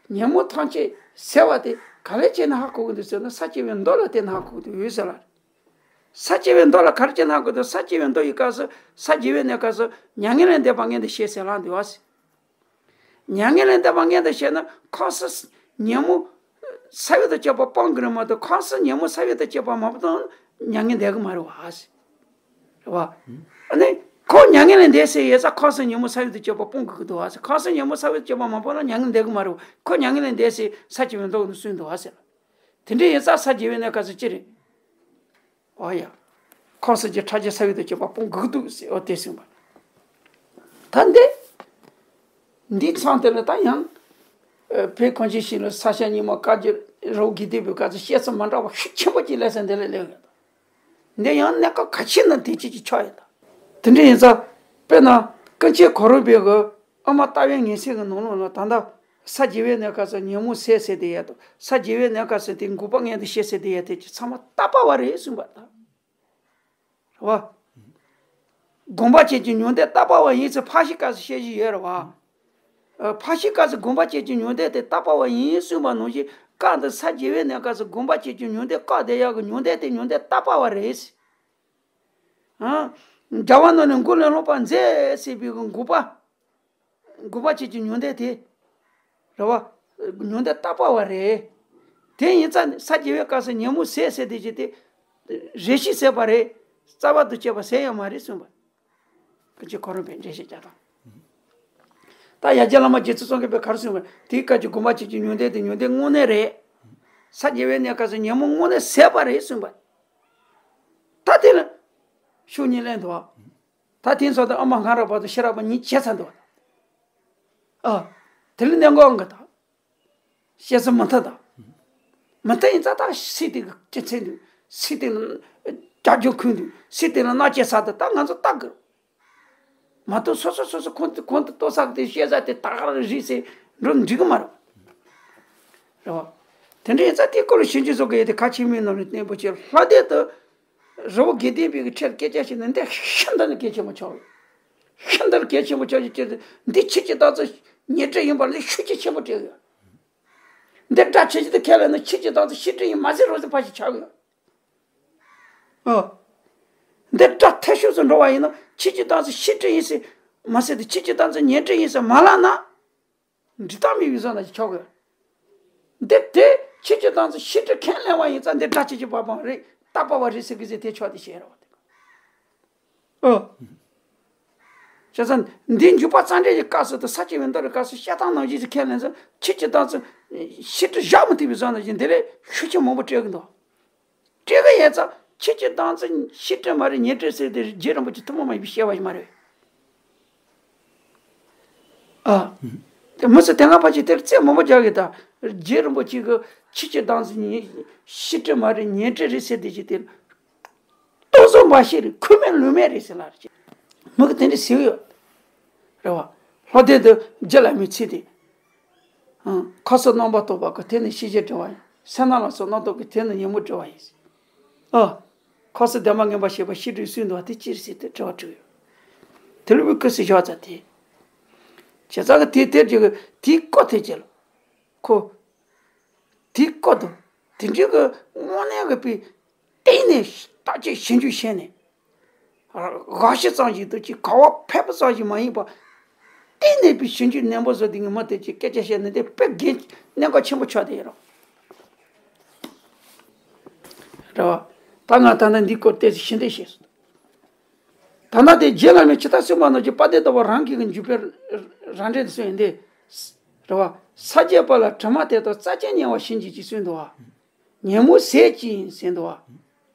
ཉོན་མོངས་ཐམས་ཅད་ཟད་པ་དེ་ག་ལས་བྱས་ནས་ཧ་གོ་གི་འདུག་ཟེར་ན། ས་བཅུ་པའི་མདོ་ལ་བརྟེན་ནས་ཧ་གོ་གི་འདུག་ཟེར་ལ། ས་བཅུ་པའི་མདོ་ལ་ག་རེ་བྱས་ནས་ཧ་གོ་གི་འདུག། ས་བཅུ་པའི་མདོ་ཡི་སྐབས་སུ། ས་བཅུ་པའི་གནས་སྐབས་སུ་མྱ་ངན་ལས་འདས་པ་མངོན་དུ་བྱེད་ཟེར་ལ་འདུག་བ། མྱ་ངན་ལས་འདས་པ་མངོན་དུ་བྱས་ན་ཁམས་གསུམ་ཉོན་མོངས་ས་བོན་དང་བཅས་པ་སྤང་དགོས་རེད་མ་གཏོགས། ཁམས་གསུམ་ཉོན་མོངས་ས་བོན་དང་བཅས་པ་མ་གཏོགས་མྱ་ངན་འདས་གི་མ་རེད་བ། རེད་བ། ཨ་ནི་ཁོ་མྱ་ངན་ལས་འདས་ཟེར་ཡོད་ཙང་ཁམས་གསུམ་ཉོན་མོངས་ས་བོན་དང་བཅས་པ་སྤོང་དགོས་ཀྱི་འདུག་བ་ཟེར། ཁམས་གསུམ་ཉོན་མོངས་ས་བོན་དང་བཅས་པ་མ་སྤངས་ན་མྱ་ངན་འདས་གི་མ་རེད་བ། ཁོ་མྱ་ངན་ལས་འདས་ཟེར་ས་བཅུ་པའི་མདོ་ནས་གསུངས་འདུག་བ་ཟེར། དེ་འདྲ་ཡིན་ཙང་ས་བཅུ་པའི་གནས་སྐབས་སུ་ཅི་རེད། ཨོ་ཡ། ཁམས་གསུམ་གྱི་ཕྲ་རྒྱས་ས་བོན་དང་བཅས་པ་སྤོང་དགོས་ཀྱི་འདུག་ཟེར། ཨོ་དེ་གསུངས་པ། ད་འདི། འདིའི་མཚམས་དེ་ལ་ད་ཡང་། ཨ། བོད་གངས་ཅན་ཞིང་ལ་ས་སྐྱ་རྙིང་མ་བཀའ་བརྒྱུད་རི་བོ་དགེ་ལྡན་པའི་སྐབས་སུ་བཤད་ཚུལ་མ་འདྲ་བ་ཤུགས་ཆེན་པོ་ཅིག་སླེབས་ས་འདི་ལ་སླེབས་ཡོད། འདི་ཡང་གནས་སྐབས་གལ་ཆེ་ན་དེ་ཅིག་ཅིག་ཆགས་ཡོད་ད། དེ་འདྲ་ཡིན་ཙང་། དཔེར་ན་ཀུན་མཁྱེན་གོ་རམས་པའི་གི་ཨ་མ་རྟ་པའི་ངན་སེམས་ཀྱི་ནང་ལོགས་ལ་ད་ལྟ་ས་བརྒྱད་པའི་གནས་སྐབས་སུ་ཉོན་མོངས་ཟད་ཟེར་དེ་ཡོད་དོ། ས་བརྒྱད་པའི་གནས་སྐབས་སུ་དེ་འགོག་པ་མངོན་དུ་བྱེད་ཟེར་དེ་ཡོད། དེ་ཅིག་ཚང་མ་རྟག་པ་བ་རེད་གསུངས་པ་དང་། རེད་བ། དགོངས་པ་ཅན་གྱི་ཉུང་ལྡན་རྟག་པ་བ་ཡིན་ཚུལ་ཕར་ཕྱིན་སྐབས་སུ་བཤད་བཞིན་ཡོད་རེད་བ། ཨ། ཕར་ཕྱིན་སྐབས་སུ་དགོངས་པ་ཅན་གྱི་ཉུང་ལྡན་དེ་རྟག་པ་བ་ཡིན་གསུངས་པ་ནང་བཞིན་སྐབས་འདིར་ས་བརྒྱད་པའི་གནས་སྐབས་སུ་དགོངས་པ་ཅན་གྱི་ཉུང་ལྡན་བཀག་བསྡད་ཡག་གི་ཉུང་ལྡན་དེ་ཉུང་ལྡན་རྟག་པ་བ་རེད། ཨ། རྒྱལ་བ་རྣམས་ནི་མགོ་ལས་ལྷག་པར་མཛེས་ཟེར་བའི་གི་འགོག་པ། དགོངས་པ་ཅན་གྱི་ཉུང་ལྡན་དེ། རེད་བ། ཉུང་ལྡན་རྟག་པ་བ་རེད། དེ་ཡིན་ཙང་ས་བརྒྱད་པའི་སྐབས་སུ་ཉོན་མོངས་ཟད་ཟེར་དེ་ཅི་སྟེ། རེ་ཞིག་ཟད་པ་རེད། རྩ་བ་དང་བཅས་པ་ཟད་ཡང་མ་རེད་གསུངས་པ། ཀུན་མཁྱེན་གོ་རམས་པས་འགྲེལ་བཤད་རྒྱག་སྟངས། ད་ཡ་རྒྱལ་བླ་མ་རྗེ་བཙུན་སངས་རྒྱས་པས་ག་རེ་གསུངས་པ། དེའི་སྐབས་ཀྱི་དགོངས་པ་ཅན་གྱི་ཉུང་ལྡན་དེ་ཉུང་ལྡན་དངོས་གནས་རེད། ས་བརྒྱད་པའི་གནས་སྐབས་སུ་ཉོན་མོངས་དངོས་གནས་ཟད་པ་རེད་གསུངས་པ། ད་དེ་ལ་ཤུགས་གཉིས་ལེན་འདུག་བ། ད་དེང་སང་དུ་ཨ་མ་ང་ར་བར་དུ་ཤེས་རབ་པ་ཉིད་བྱས་ཚར་འདུག་ཨ། དེ་ལ་གནད་འགག་འགའ་དང་། བཤད་ས་མི་མཐུན་དང་། མི་མཐུན་ཡིན་ཙང་ད་སྲིད་དེ་གི་སྤྱི་མཚན་འདུག་སྲིད་དེ་ལ་རྒྱབ་སྐྱོར་ཁུལ་འདུག་སྲིད་དེ་ལ་མནའ་སྐྱེལ་ས་དེ་ད་ང་ཚོ་ལྟ་དགོས། མ་གཏོགས་སོ་སོ་སོ་སོ་ཁོང་དུ་ཁོང་དུ་གཏོགས་ས་གི་དེ་བཤད་ས་དེ་ད་ག་རེ་རེད་ཟེར་འགྲོ་འགྲིག་གི་མ་རེད། རེད་བ། དེ་འདྲ་ཡིན་ཙང་དེའི་སྐོར་ལ་ཞིབ་འཇུག་བཟོ་གི་ཡོད་དེ་གལ་ཆེན་མིན་ནོ་རེད། བརྟན་པོ་ཆེ་ལྷ་སྡེ་དུ། རི་བོ་དགེ་ལྡན་པའི་གི་ཁྲིར་སྐད་ཆ་བཤད་ན་འདི་ཤིན་ཏུ་ནས་གལ་ཆེན་པོ་ཆགས་ཡོད། ཤིན་ཏུ་གལ་ཆེན་པོ་ཆགས་ཀྱི་ཆེད་དུ་འདི་ཆོས་ཀྱི་དམ་ཚིག་ཉི་སྒྲིབ་ཡིན་པ་ལ་ཤུགས་རྐྱེན་ཆེན་པོ་སྤྲད་ཡོད། འདི་སྒྲ་ཆེ་ཆེ་དུ་ཁས་ལེན་ན་ཆོས་ཀྱི་དམ་ཚིག་ཤེས་སྒྲིབ་ཡིན་མ་ཟེར་རོ་ཟེར་ཕར་ཞིག་ཆགས་ཡོད། ཨོ། འདི་སྒྲ་ཐལ་ཤུགས་སུ་འགྲོ་བ་ཡིན་ན་ཆོས་ཀྱི་དམ་ཚིག་ཤེས་སྒྲིབ་ཡིན་ཟེར་མ་ཟེར་ཏེ་ཆོས་ཀྱི་དམ་ཚིག་ཉི་སྒྲིབ་ཡིན་ཟེར་མ་ལབ་ན། འགྲིག་སྟངས་མེད་པའི་བཟོ་འདྲ་ཞིག་ཆགས་ཡོད། འདི་དེ་ཆོས་ཀྱི་དམ་ཚིག་ཤེས་སྒྲིབ་ཁས་ལེན་པ་ཡིན་ཙང་འདི་སྒྲ་ཆོས་ཀྱི་བ་སྤངས་རེད། རྟག་པ་བ་རེད་ཟེར་གི་ཟེར་དེ་ཆོག་དེ་བཤད་རོགས་དེ། ཨོ། བྱས་ཙང་འདི་འཇུག་པ་རྩ་འགྲེལ་གྱི་སྐབས་སུ་དང་ས་བཅུ་པའི་མདོ་རེད་སྐབས་སུ་བཤད་སྟངས་ནང་བཞིན་ཞིག་ཁས་ལེན་ཙང་ཆོས་ཀྱི་དམ་ཚིག་ཤེས་སྒྲིབ་བཞག་མི་ཐུབ་པའི་བཟོ་འདྲ་ཞིག་འདི་ལས་ཤུགས་ཆེན་མང་པོ་སྤྲད་གི་འདུག་སྤྲད་གི་ཡོད་ཙང་ ཆོས་ཀྱི་བདག་འཛིན་ཤེས་སྒྲིབ་མ་རིག་ཉོན་སྒྲིབ་ཟེར་དེ་རྗེ་རིན་པོ་ཆེ་ཐུན་མོང་མ་ཡིན་པའི་བཤད་པ་ཞིག་མ་རེད། ཨ། དེ་མི་ཚོ་དེ་སྔ་ཕར་ཕྱིན་དེར་རྩེ་མང་པོ་རྒྱག་གི་ད། རྗེ་རིན་པོ་ཆེ་གི་ཆོས་ཀྱི་བདག་འཛིན་ཉོན་ཤེས་སྒྲིབ་མ་རིག་ཉོན་སྒྲིབ་རེད་ཟེར་དེ་ཅི་སྟེ། ལྟོ་བཟོ་མ་ཤེས་རེད། ཁུ་མེད་ལུག་མེད་རེད་ཟེར་ལ་རེད། མི་གི་དེ་འདྲ་ཟེར་གི་ཡོད། རེད་བ། ལྷོ་སྡེ་དུ་རྗེ་བླ་མའི་ཚིག་དེ། ཨང་། ཁ་སོགས་རྣམ་པར་རྟོག་པ་ཀུན། དེ་ནི་ཤེས་བྱའི་སྒྲིབ་པ་ཡིན། སེར་སྣ་ལ་སོགས་རྣམ་རྟོག་ཀུན། དེ་ནི་ཉོན་མོངས་སྒྲིབ་པ་ཡིན། ཨ། ཁ་སོགས་བདེན་པར་ངེས་པར་ཤེས་པ་ཤེས་སྒྲིབ་གསུམ་འདུ་བ་དེ་ཅི་རེད་ཟེར་ཏེ་དྲི་བ་དྲིས་ཡོད། དེ་ལུགས་པའི་སྐུ་ཟེར་བཞག་ཙང་དེ། བྱས་ཙང་གི་དེ་དེར་གྱི་དེའི་སྐོར་དེ་བྱས་ལ། ཁོ། དེའི་སྐོར་དུ། དེ་འདྲའི་གི་དངོས་གནས་གི་པའི་གཏིང་ནས་བརྟག་དཔྱད་ཞིབ་འཇུག་བྱས་ནས། དགའ་ཞིག་ཙམ་ཞིག་ཏུ་ཅིག་ག་བ་ཕེབས་པ་ཙམ་ཞིག་མ་ཡིན་པ། གཏིང་ནས་པའི་ཞིབ་འཇུག་ནན་པོ་བཟོ་དེ་ངས་མ་དེ་ཅིག་སྐད་ཆ་བཤད་ནས་དེ་དཔེ་གལ་གནད་འགག་ཆེན་པོ་ཆགས་དེ་ཡོད་རོགས། རེད་བ། ད་ང་ད་ལྟ་འདིའི་སྐོར་ཏོག་ཙམ་ཞིབ་འདེད་བྱས་སོང་། ད་ལྟ་དེ་རྗེ་བླ་མའི་ཇི་ལྟར་གསུངས་པ་ནང་བཞིན་དཔལ་ལྡན་ཟླ་བ་རང་གི་གི་འཇུག་པའི་རང་འགྲེལ་དུ་གསུངས་ཡིན་ཏེ། རེད་བ། ས་སྐྱེས་པ་ལ་དྲི་མ་དེ་དག་རྩ་ཆེན་ཉེ་བར་ཞི་བྱེད་ཅེས་གསུངས་འདུག་བ། ཉོན་མོངས་ཟད་ཅིང་ཟད་འདུག་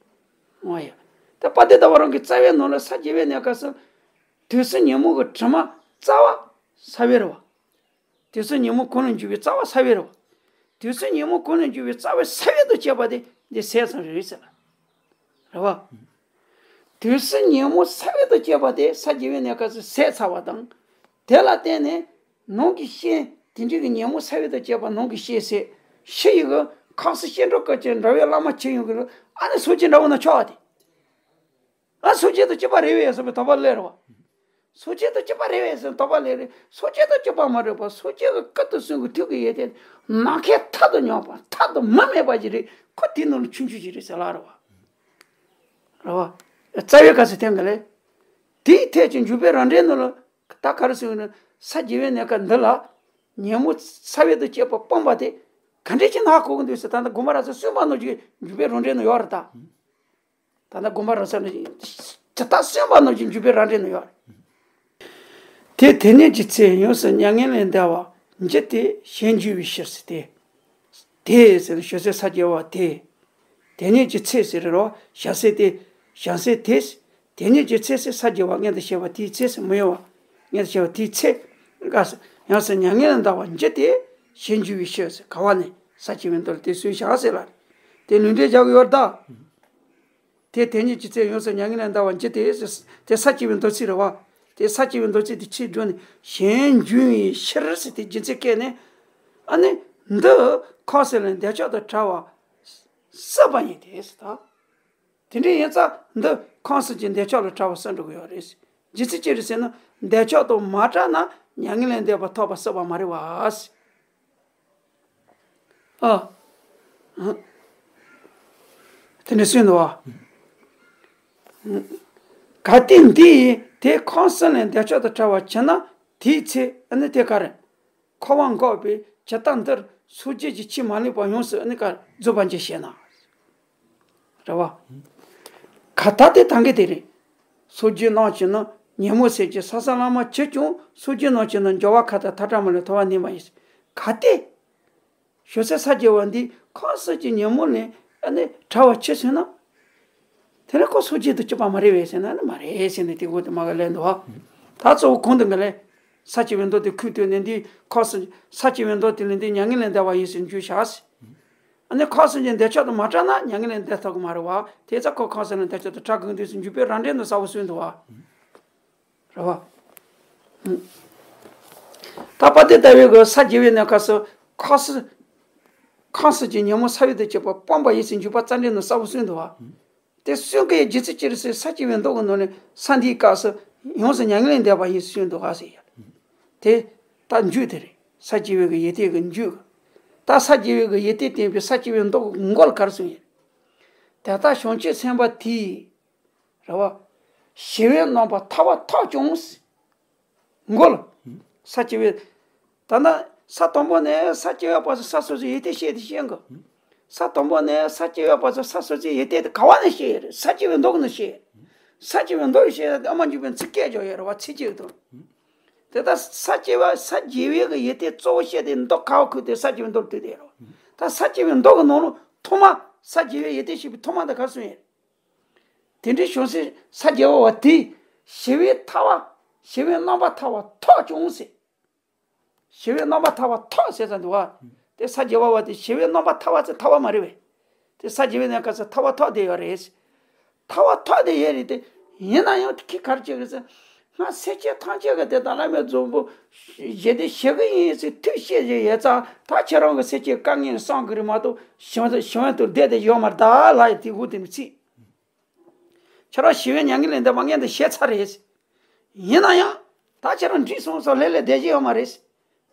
བ། འོ་ཡ། ད་དཔལ་ལྡན་ཟླ་བ་རང་གི་རྩ་བའི་ནང་ལ་ས་སྐྱེ་བའི་གནས་སྐབས་སུ། དུས་གསུམ་ཉོན་མོངས་ཀྱི་དྲི་མ་རྩ་བ་ཟ་བའི་རེད་བ། དུས་གསུམ་ཉོན་མོངས་ཀུན་ལས་འཇུག་པའི་རྩ་བ་ཟ་བའི་རེད་བ། དུས་གསུམ་ཉོན་མོངས་ཀུན་ལས་འཇུག་པའི་རྩ་བའི་ཟ་བའི་དུ་བྱེད་པ་དེ་འདི་ཟད་ཙམ་རེད་ཟེར་ལ། རེད་བ། དུས་གསུམ་ཉོན་མོངས་ཟ་བའི་དུ་བྱེད་པ་དེ་ས་སྐྱེ་བའི་གནས་སྐབས་སུ་ཟད་ཚར་བ་དང་། དེ་ལ་བརྟེན་ནས། ནང་གི་ཤེས། དེ་འདྲའི་གི་ཉོན་མོངས་ཟ་བའི་དུ་བྱེད་པ་ནང་གི་ཤེས་ཟད། ཕྱི་ཡི་གི་ཁམས་གསུམ་སྐྱེ་འགྲོ་སྐབས་ཀྱི་འདྲ་བའི་བླ་མ་ཆེ་ཡོང་གི་རེད། ཨ་ནི་སོ་སྐྱེ་འདྲ་བོ་ན་ཆོག་པ་དེ། ཨ་སོ་སྐྱེ་དང་གཅིག་པ་རེད་པས་བསམ་པའི་དོགས་པ་སླེབས་རེད་བ། སོ་སྐྱེ་དང་གཅིག་པ་རེད་པས་བསམ་དོགས་པ་སླེབས་རེད། སོ་སྐྱེ་དང་གཅིག་པ་མ་རེད་པ། སོ་སྐྱེ་གི་སྐུ་དང་གསུང་གི་ཐུགས་ཀྱི་ཡེ་ཤེས་ནམ་མཁའི་མཐའ་དང་མཉམ་པ་མཐའ་དང་མུ་མེད་པ་ཞིག་རེད། ཁོ་དེའི་ནང་ལ་ཆུང་ཆུང་ཞིག་རེད་ཟེར་ལ་རེད་བ། རེད་བ། རྩ་བའི་སྐབས་སུ་དེ་འགའ་ལས། དེའི་ཐད་ཀྱི་འཇུག་པའི་རང་འགྲེལ་ནང་ལ་ད་ག་རེ་གསུངས་ཡོད་ན། ས་སྐྱེ་བའི་གནས་སྐབས་འདི་ལ་ཉོན་མོངས་ཟ་བའི་དུ་བྱེད་པ་སྤངས་པ་དེ་ག་འདྲས་ཀྱི་ནག་གོ་གི་འདུག་ཟེར། ད་ལྟ་དགོངས་པ་རབ་གསལ་གསུངས་པ་ནང་བཞིན་འཇུག་པའི་རང་འགྲེལ་ནང་ཡོད་རེད་ད། ད་ལྟ་དགོངས་པ་རབ་གསལ་ནང་བཞིན་ཇི་ལྟར་གསུངས་པ་ནང་བཞིན་འཇུག་པའི་རང་འགྲེལ་ནང་ཡོད་རེད། དེ་དེ་ཉིད་ཀྱི་ཚེ་ཡོངས་སུ་མྱ་ངན་ལས་འདའ་བར་འགྱུར་ཏེ་གཞན་འགྱུར་བའི་ཕྱིར་ཟེར་ཏེ། དེ་ཟེར་ན་ཞོ་ཟས་ས་སྐྱེ་བ་དེ། དེ་ཉིད་ཀྱི་ཚེ་ཟེར་རོ། བྱ་ཟས་དེ། བྱ་ཟས་དེ། དེ་ཉིད་ཀྱི་ཚེ་ཟེར་ས་སྐྱེ་བ་མངོན་དུ་བྱེད་པ་དེའི་ཚེ་ཟེར་མི་གཡོ་བ། མངོན་དུ་བྱེད་པ་དེའི་ཚེ། ཡོངས་སུ་མྱ་ངན་ལས་འདའ་བར་འགྱུར་ཏེ་གཞན་འགྱུར་བའི་ཕྱིར་ཟེར་ག་བ་ནས་ས་སྐྱེ་བའི་མདོ་ལ་དེ་གསུངས་བཞག་ཟེར་ལ། དེ་ལུང་འདྲེན་རྒྱག་གི་ཡོད་ད། དེ་དེ་ཉིད་ཀྱི་ཚེ་ཡོངས་སུ་མྱ་ངན་ལས་འདའ་བར་འགྱུར་ཏེ། དེ་ས་སྐྱེ་བའི་མདོ་ཚིག་རེད་བ། དེ་ས་སྐྱེ་བའི་མདོ་ཚིག་དེ་ཕྱིར་བསྒྲུབས་ནས་གཞན་འགྱུར་བའི་ཕྱིར་ཟེར་ཏེ་རྒྱུ་མཚན་བཀོད་ནས། ཨ་ནི། འདི་ཁམས་གསུམ་ལས་འདས་ཆོག་ཏུ་བྲལ་བ་བསྲུབས་པ་ཡིན་ཏེ་ཟེར་ད། དེ་འདྲ་ཡིན་ཙང་འདི་ཁམས་གསུམ་གྱི་འདས་ཆོག་ལ་བྲལ་བ་བསྲུབས་འགྲོ་གི་ཡོད་རེད། རྒྱུ་མཚན་ཅི་རེད་ཟེར་ན། འདས་ཆོག་ཏུ་མ་བྲལ་ན་མྱ་ངན་ལས་འདས་པ་ཐོབ་པ་བསྲུབས་པ་མ་རེད་བ། ཨ། དེ་ནས་གསུངས་འདུག་བ། གལ་ཏེ་འདི་ཡིས་དེ་ཁམས་གསུམ་ལས་འདས་ཆོག་ཏུ་བྲལ་བར་གྱུར་ན། དེའི་ཚེ་ཨ་ནི་དེ་ག་རེ། འཁོར་བ་འགོག་པའི་ཇི་ལྟར་འདིར་སོ་སྐྱེ་གི་ཆོས་མ་ལུས་པ་ཡོངས་སུ་ཨ་ནི་ག་རྫོགས་པར་འགྱུར་ཞེ་ན། རེད་བ། ག་ད་དེ་ཐང་གི་དེ་རེད། སོ་སྐྱེ་རྣམས་ཀྱི་ནི་ཉོན་མོངས་ཟད་ཀྱི་ས་ས་ལ་མ་གྱུར་ཀྱང་། སོ་སྐྱེ་རྣམས་ཀྱི་ནི་འགྱུར་བ་མཁའ་ལྟར་མཐའ་བྲལ་མ་ལུས་ཐོབ་པ་ནུས་པ་ཡིན། གལ་ཏེ། ཞོ་ཟས་ས་སྐྱེ་བ་འདི་ཁམས་གསུམ་གྱི་ཉོན་མོངས་ལས་ཨ་ནི་བྲལ་བ་ཅི་ཟེར་ན། དེ་ནི་ཁོ་སོ་སྐྱེ་དང་གཅིག་པ་མ་རེད་པས་ཟེར་ན་ནི་མ་རེད་ཟེར་ནས་དེ་འོག་ཏུ་མ་ག་ལན་འདུག་བ། ད་གཙོ་བོ་གོང་དུ་འགའ་ལས། ས་སྐྱེ་བའི་མདོ་དེ་ཁུངས་གཏུགས་ནས་འདི་ཁམས་གསུམ། ས་སྐྱེ་བའི་མདོ་དེ་ལས་འདི་མྱ་ངན་ལས་འདའ་བ་ཡིན་ཟེར་འཇུག་བྱ་ཟེར། ཨ་ནི་ཁམས་གསུམ་གྱི་འདས་ཆོག་ཏུ་མ་བྲལ་ན་མྱ་ངན་ལས་འདའ་ཐུབ་ཀྱི་མ་རེད་བ། དེ་ཙང་ཁོ་ཁམས་གསུམ་ལས་འདས་ཆོག་ཏུ་བྲལ་དགོས་འདུག་ཟེར་འཇུག་པའི་རང་འགྲེལ་དུ་གསལ་པོ་གསུངས་འདུག་བ། རེད་བ། ད་དཔལ་ལྡན་ཟླ་བའི་གི་ས་སྐྱེ་བའི་གནས་སྐབས་སུ་ཁམས་གསུམ། ཁམས་གསུམ་གྱི་ཉོན་མོངས་ས་བོན་དུ་གྱུར་པ་སྤངས་པ་ཡིན་ཟེར་འཇུག་པ་རྩ་འགྲེལ་ནང་གསལ་པོ་གསུངས་འདུག་བ། དེ་གསུང་གི་རྒྱུ་མཚན་ཅི་རེད་ཟེར། ས་སྐྱེ་བའི་མདོ་གི་ནང་ནས་ས་འདིའི་སྐབས་སུ་ཡོངས་སུ་མྱ་ངན་ལས་འདས་པ་ཡིན་ཟེར་གསུངས་འདུག་ག་ཟེར་ཡ། དེ་ད་མཇུག་དེ་རེད། ས་སྐྱེ་བའི་གི་ཡོན་ཏན་གི་མཇུག་ད་ས་སྐྱེ་བའི་གི་ཡོན་ཏན་བསྟན་པའི་ས་སྐྱེ་བའི་མདོ་གི་མགོ་ལ་ག་རེ་གསུངས་ཡོད། དེ་ལྟར་བྱང་ཆུབ་སེམས་དཔའ་དེས། རེད་བ། ཞི་བའི་རྣམ་པར་ཐར་པ་ཐོབ་ཀྱང་། མགོ་ལ། ས་སྐྱེ་བའི། ད་ལྟ་ས་དང་པོ་ནས་ས་སྐྱེ་བའི་བར་དུ་ས་སོ་སོའི་ཡོན་ཏན་བཤད་དེ་བཤད་གོ། ས་དང་པོ་ནས་ས་སྐྱེ་བའི་བར་དུ་ས་སོ་སོའི་ཡོན་ཏན་དེ་ག་བ་ནས་བཤད་ཡོད་རེད། ས་སྐྱེ་བའི་མདོ་གི་ནས་བཤད་ཡོད། ས་སྐྱེ་བའི་མདོ་ཡི་བཤད་ཡོད་དེ་ཨ་མ་འཇུག་པའི་ཚིག་སྐད་ཅོག་ཡོད་རེད་བ། ཚིག་གཅིག་དང་། དེ་ལྟར་ས་སྐྱེ་བ་ས་སྐྱེ་བའི་གི་ཡོན་ཏན་གཙོ་བོ་བཤད་དེ་མདོ་ཁ་བ་ཁུག་དེ་ས་སྐྱེ་བའི་མདོར་བསྡུས་ཏེ་ཡོད་རེད་བ། ད་ས་སྐྱེ་བའི་མདོ་གི་ནང་ལ་ཐོག་མ་ས་སྐྱེ་བའི་ཡོན་ཏན་བཤད་པའི་ཐོག་མ་དེ་ག་རེ་གསུངས་ཡོད་རེད། དེ་འདྲའི་བྱུང་སའི་ས་བརྒྱད་པ་བ་དེས་ཞི་བའི་ཐར་པ། ཞི་བའི་རྣམ་པར་ཐར་པ་ཐོབ་བྱུང་ཟེར། ཞི་བའི་རྣམ་པར་ཐར་པ་ཐོབ་ཟེར་ཙམ་འདུག་བ། དེ་ས་བརྒྱད་པ་བ་དེ་ཞི་བའི་རྣམ་པར་ཐར་པ་ཚེ་ཐར་པ་མ་རེད་པས། དེ་ས་བརྒྱད་པའི་གནས་སྐབས་སུ་ཐར་པ་ཐོབ་བསྡད་ཡོད་རེད། ཐར་པ་ཐོབ་བསྡད་ཡོད་རེད་དེ། ཡིན་ན་ཡང་དེ་ཁྱེད་ག་རེ་བྱེད་དགོས་ཟེར། སྔར་སེམས་ཅན་ཐམས་ཅད་ཀྱི་དེ་དང་བླ་མའི་རྫོང་པོ་ཞི་བདེ་ཞི་གི་ཡིན་ཟེར་ཐུགས་བཞེད་བཞེས་ཡོད་ཙང་ད་ཁྱེད་རང་གི་སེམས་ཅན་དཀའ་ངལ་སངས་གི་རེད་མ་གཏོགས་ཞི་བ་ཞི་བ་དུ་བསྡད་དེ་ཡོད་མ་རེད་ད་ལ་ཡི་དེ་འུ་དེ་མི་ཚིག་ཁྱེད་རང་ཞི་བའི་མྱ་ངན་ལས་འདས་པ་མངོན་དུ་བྱས་ཚར་རེད། ཡིན་ན་ཡང་། ད་ཁྱེད་རང་འགྲིག་སོང་སོང་ལྷོད་ལྷོད་བསྡད་ཀྱི་ཡོད་མ་རེད།